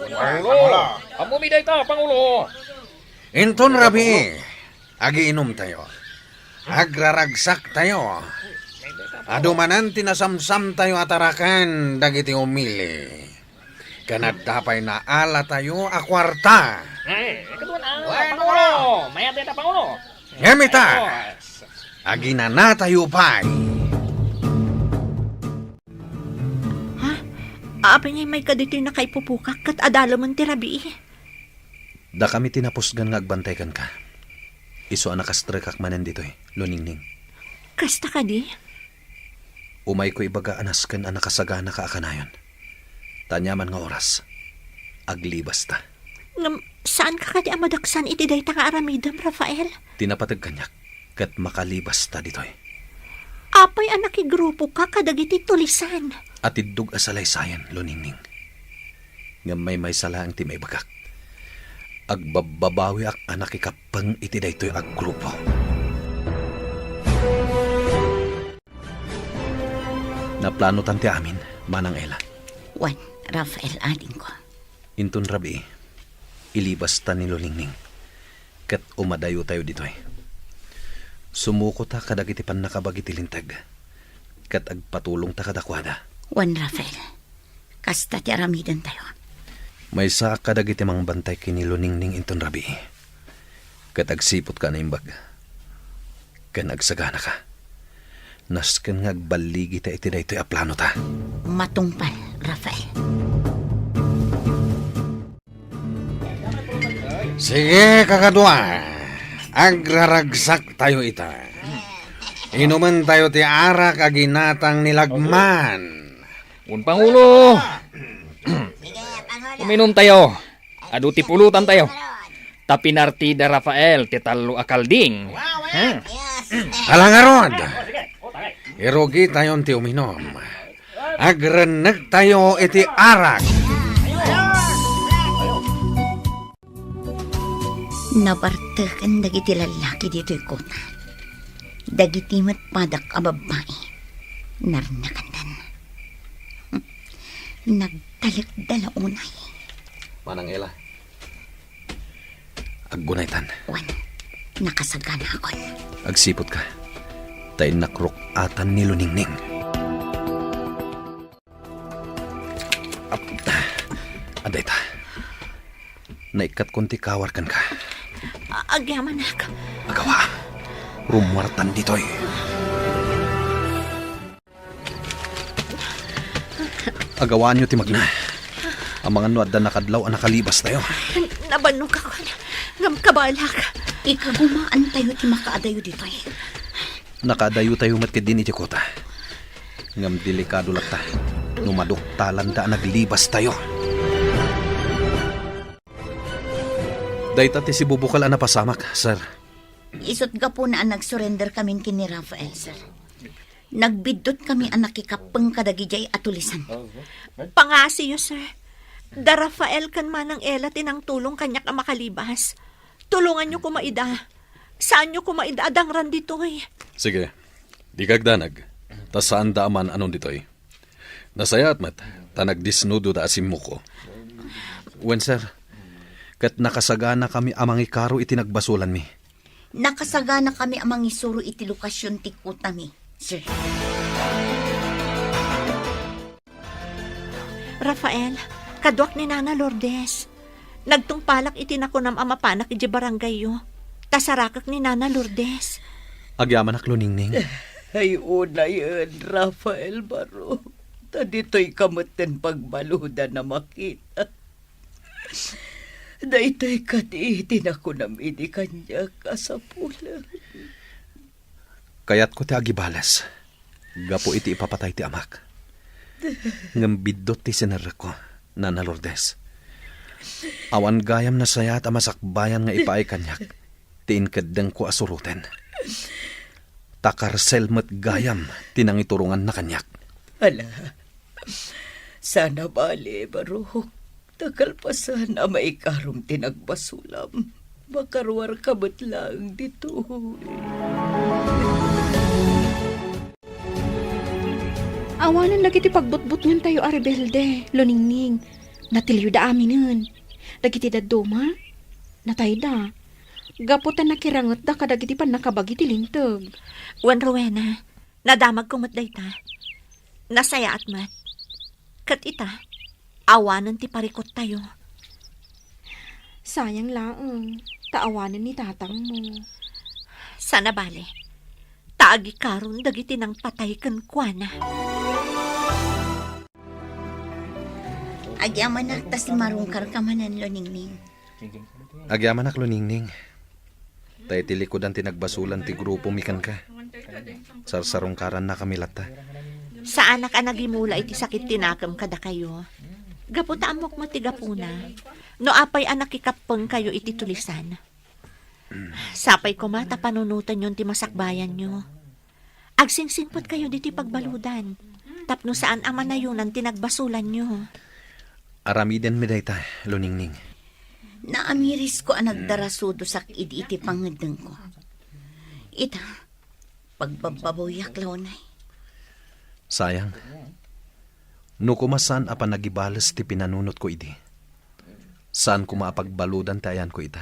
Pangulo! Ammomi dayta, Pangulo! Inton rabii, agiinumtayo. Agraragsaktayo. Adu manen ti nasamsamtayo a taraken dagiti umili. Ken adda pay naalatayo a kuarta. Eh, kadua na, Pangulo! Mayat dayta, Pangulo! Ngem ita, aginanatayo pay. Ha? Apay ngay mayka ditoy nakaipupukak ket adalemen ti rabii? Dakami ti napusgan nga agbantay kenka. Isu a nakastrekak manen ditoy, Luningning. Kasta kadi? Umayko ibaga a nasken a nakasaganaka a kanayon. Ta aniaman nga oras, aglibasta. Ngem, saanka kadi a madaksan iti dayta nga aramidem, Rafael? Ti napateg kaniak, ket makalibasta ditoy. Apay a nakigrupoka kadagiti tulisan? Atiddog a salaysayan, Luningning. Ngem maymaysa laeng ti maibagak. Agbabbabawiak a nakikappeng iti daytoy a grupo. Naplanotan ti amin, Manang Ella. Wen, Rafael, adingko. Inton rabii, ilibasta ni Luningning, ket umadayotayo ditoy. Sumukota kadagiti pannakabagi ti linteg, ket agpatulongta kadakuada. Wen, Rafael, kasta ti aramidentayo. Maysaak kadagiti mangbantay ken ni Luningning inton rabii, ket agsiputka a naimbag, ken agsaganaka. Nasken nga agballigita iti daytoy a planota. Matungpal, Rafael. Sige, kakadua. Agraragsaktayo ita. Inumentayo ti arak a ginatang ni Lagman. Un Pangulo, uminumtayo. Adu ti pulutantayo. Ta pinartida Rafael ti tallo a kalding. Hmm. Ala ngarud, irugitayon ti uminum. Agrennegtayo iti arak. Nabarteken dagiti lallaki ditoy kota. Dagiti met padak a babbai, narnakandan. Nagtalekda la unay. Manang Ella, aggunaytan. Wen, nakasaganakon. Agsiputka, ta innakrok-atan ni Luningning. Ap-, adda ita. Naikkatkon ti kawar kenka. A-, agyamanak. Agawa. Rummuartan ditoy. Agawaanyo ti magna. Amangan no adda nakadlaw a nakalibastayo. Nabannogakon. Ngem kabalak. Ikagumaantayo ti makaadayo ditoy. Nakaadayotayo met ketdin iti kota. Ngem delikado latta no maduktalanda a naglibastayo. Dayta ti sibubukel a napasamak, sir. Isut' gapuna a nagsurrender kamin ken ni Rafael, sir. Nagbiddut kami a nakikappeng kadagidiay a tulisan. Pangasiyo, sir. Da Rafael ken Manang Ella ti nangtulong kaniak a makalibas. Tulonganyo koma ida. Saanyo koma ida a dangran ditoy. Sige. Dika agdanag. Ta saanda a maan-anon ditoy. Nasayaat met, ta nagdisnudoda a simmuko. Wen, sir. Ket nakasaganakami a mangikaro iti nagbasolanmi. Nakasaganakami a mangisuro iti lokasion ti kotami, sir. Rafael, kaduak ni Nana Lourdes. Nagtungpalak iti nakunam a mapanak idiay barangayyo. Ta sarakek ni Nana Lourdes. Agyamanak, Luningning. Ay, unayen, Rafael Baro. Ta ditoyka metten pagbaludan a makita. Daytoy kadi ti nakunam idi kaniak a sapulen. Kayatko ti agibales gapu iti ipapatay ti amak. Ngem biddut ti sinerrekko, Nana Lourdes. Awan gayam nasayaat a masakbayan nga ipaay kaniak ti inkeddengko a suroten. Ta karsel met gayam ti nangituronganna kaniak. Ala, saan a bale, Barok. Ta kalpasan a maikarom ti nagbasolam, makaruarka met laeng ditoy. Awanen dagiti pagbutbutngentayo a rebelde, Luningning. Natilioda aminen. Dagiti dadduma, natayda. Gapu ta nakirangetda kadagiti pannakabagi ti linteg. Wen, Rowena, nadamagko met dayta. Nasayaat met. Ket ita, awanen ti parikuttayo. Sayang laeng, ta awanen ni tatangmo. Saan a bale, ta agikaron dagiti nangpatay kenkuana. Agyamanak ta simmarungkarka manen, Luningning. Agyamanak, Luningning. Ta iti likudan ti nagbasolan ti grupomi kenka. Sarsarungkarannakami latta. Saanak a nagimula iti sakit ti nakem kadakayo. Gapu ta ammok met ti gapuna. No apay a nakikappengkayo iti tulisan. Sapay koma ta panunotenyon ti masakbayanyo. Agsingsingpetkayo ditoy pagbaludan, tapno saan a manayonan ti nagbasolanyo. Aramidenmi dayta, Luningning. Naamirisko a nagdarasudosak idi iti pangngeddengko. Ita, pagbabbabawiak lawnay. Sayang. No koma saan a panagibales ti pinanunotko idi, saan koma a pagbaludan ti ayanko ita.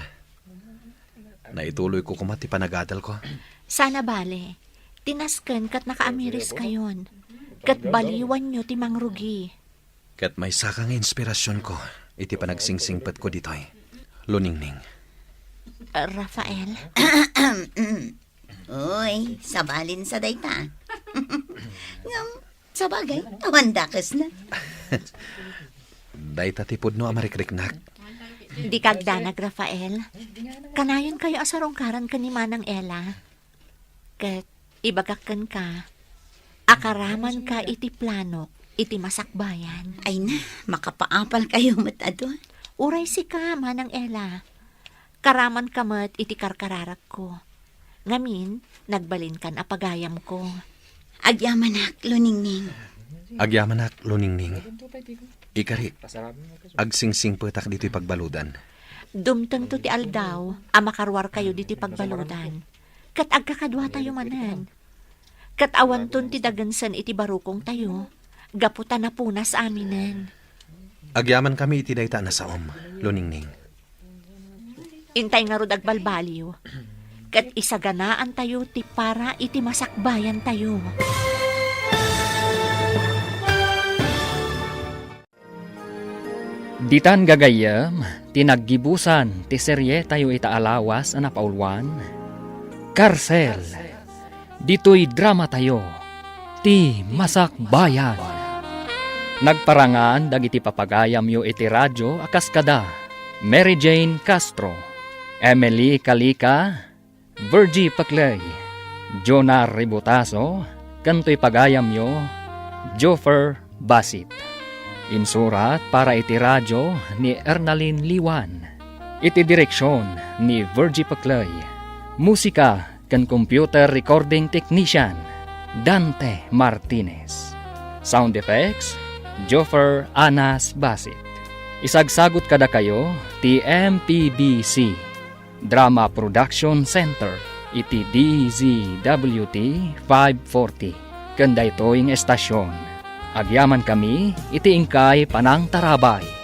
Naituloyko koma ti panagadalko. Saan a bale, ti nasken ket nakaamiriskayon, ket baliwanyo ti mangrugi. Ket maysaka nga inspirasionko iti panagsingpetko ditoy, Luningning. Rafael? Uy, sabalin sa dayta. Ngem, sabagay, awan dakesna. Dayta ti pudno a marikriknak. Dika agdanag, Rafael. Kanayon kayo a sarungkaran ken ni Manang Ella. Ket ibagak kenka, akaraman ka iti planok iti masakbayan. Ay na, makapaapal kayo met adu. Uray sika, Manang Ella. Karaman ka met iti karkararagko. Ngamin, nagbalinkan a pagayamko. Agyamanak, Luningning. Agyamanak, Luningning. Ikarik, agsingpetko ditoy pagbaludan. Dumtengto ti aldaw a makaruarkayo ditoy pagbaludan. Ket agkakaduatayo manen. Ket awanton ti dagensen iti barukongtayo, gapu ta napunas aminen. Agyamankami iti dayta a nasaom, Luningning. Intay ngarud agbalbaliw, ket isaganaantayo ti para iti masakbayantayo. Ditan gagayyem ti naggibusan ti serietayo ita a lawas a napauluan, Karsel. Ditoy dramatayo, Ti Masakbayan. Nagparangan dagiti papagayamyo iti radio a kas kada Mary Jane Castro, Emily Calica, Virgie Paclay, Jonah Ributaso, ken toy pagayamyo, Joffer Basit. Insurat para iti radio ni Ernalyn Liwan. Iti direksion ni Virgie Paclay. Musika ken computer recording technician, Dante Martinez. Sound effects, Joffer Anas Basit. Isagsagut kadakayo ti M P B C Drama Production Center iti D Z W T five forty. Ken daytoy nga estasion, agyamankami iti inkay panangtarabay.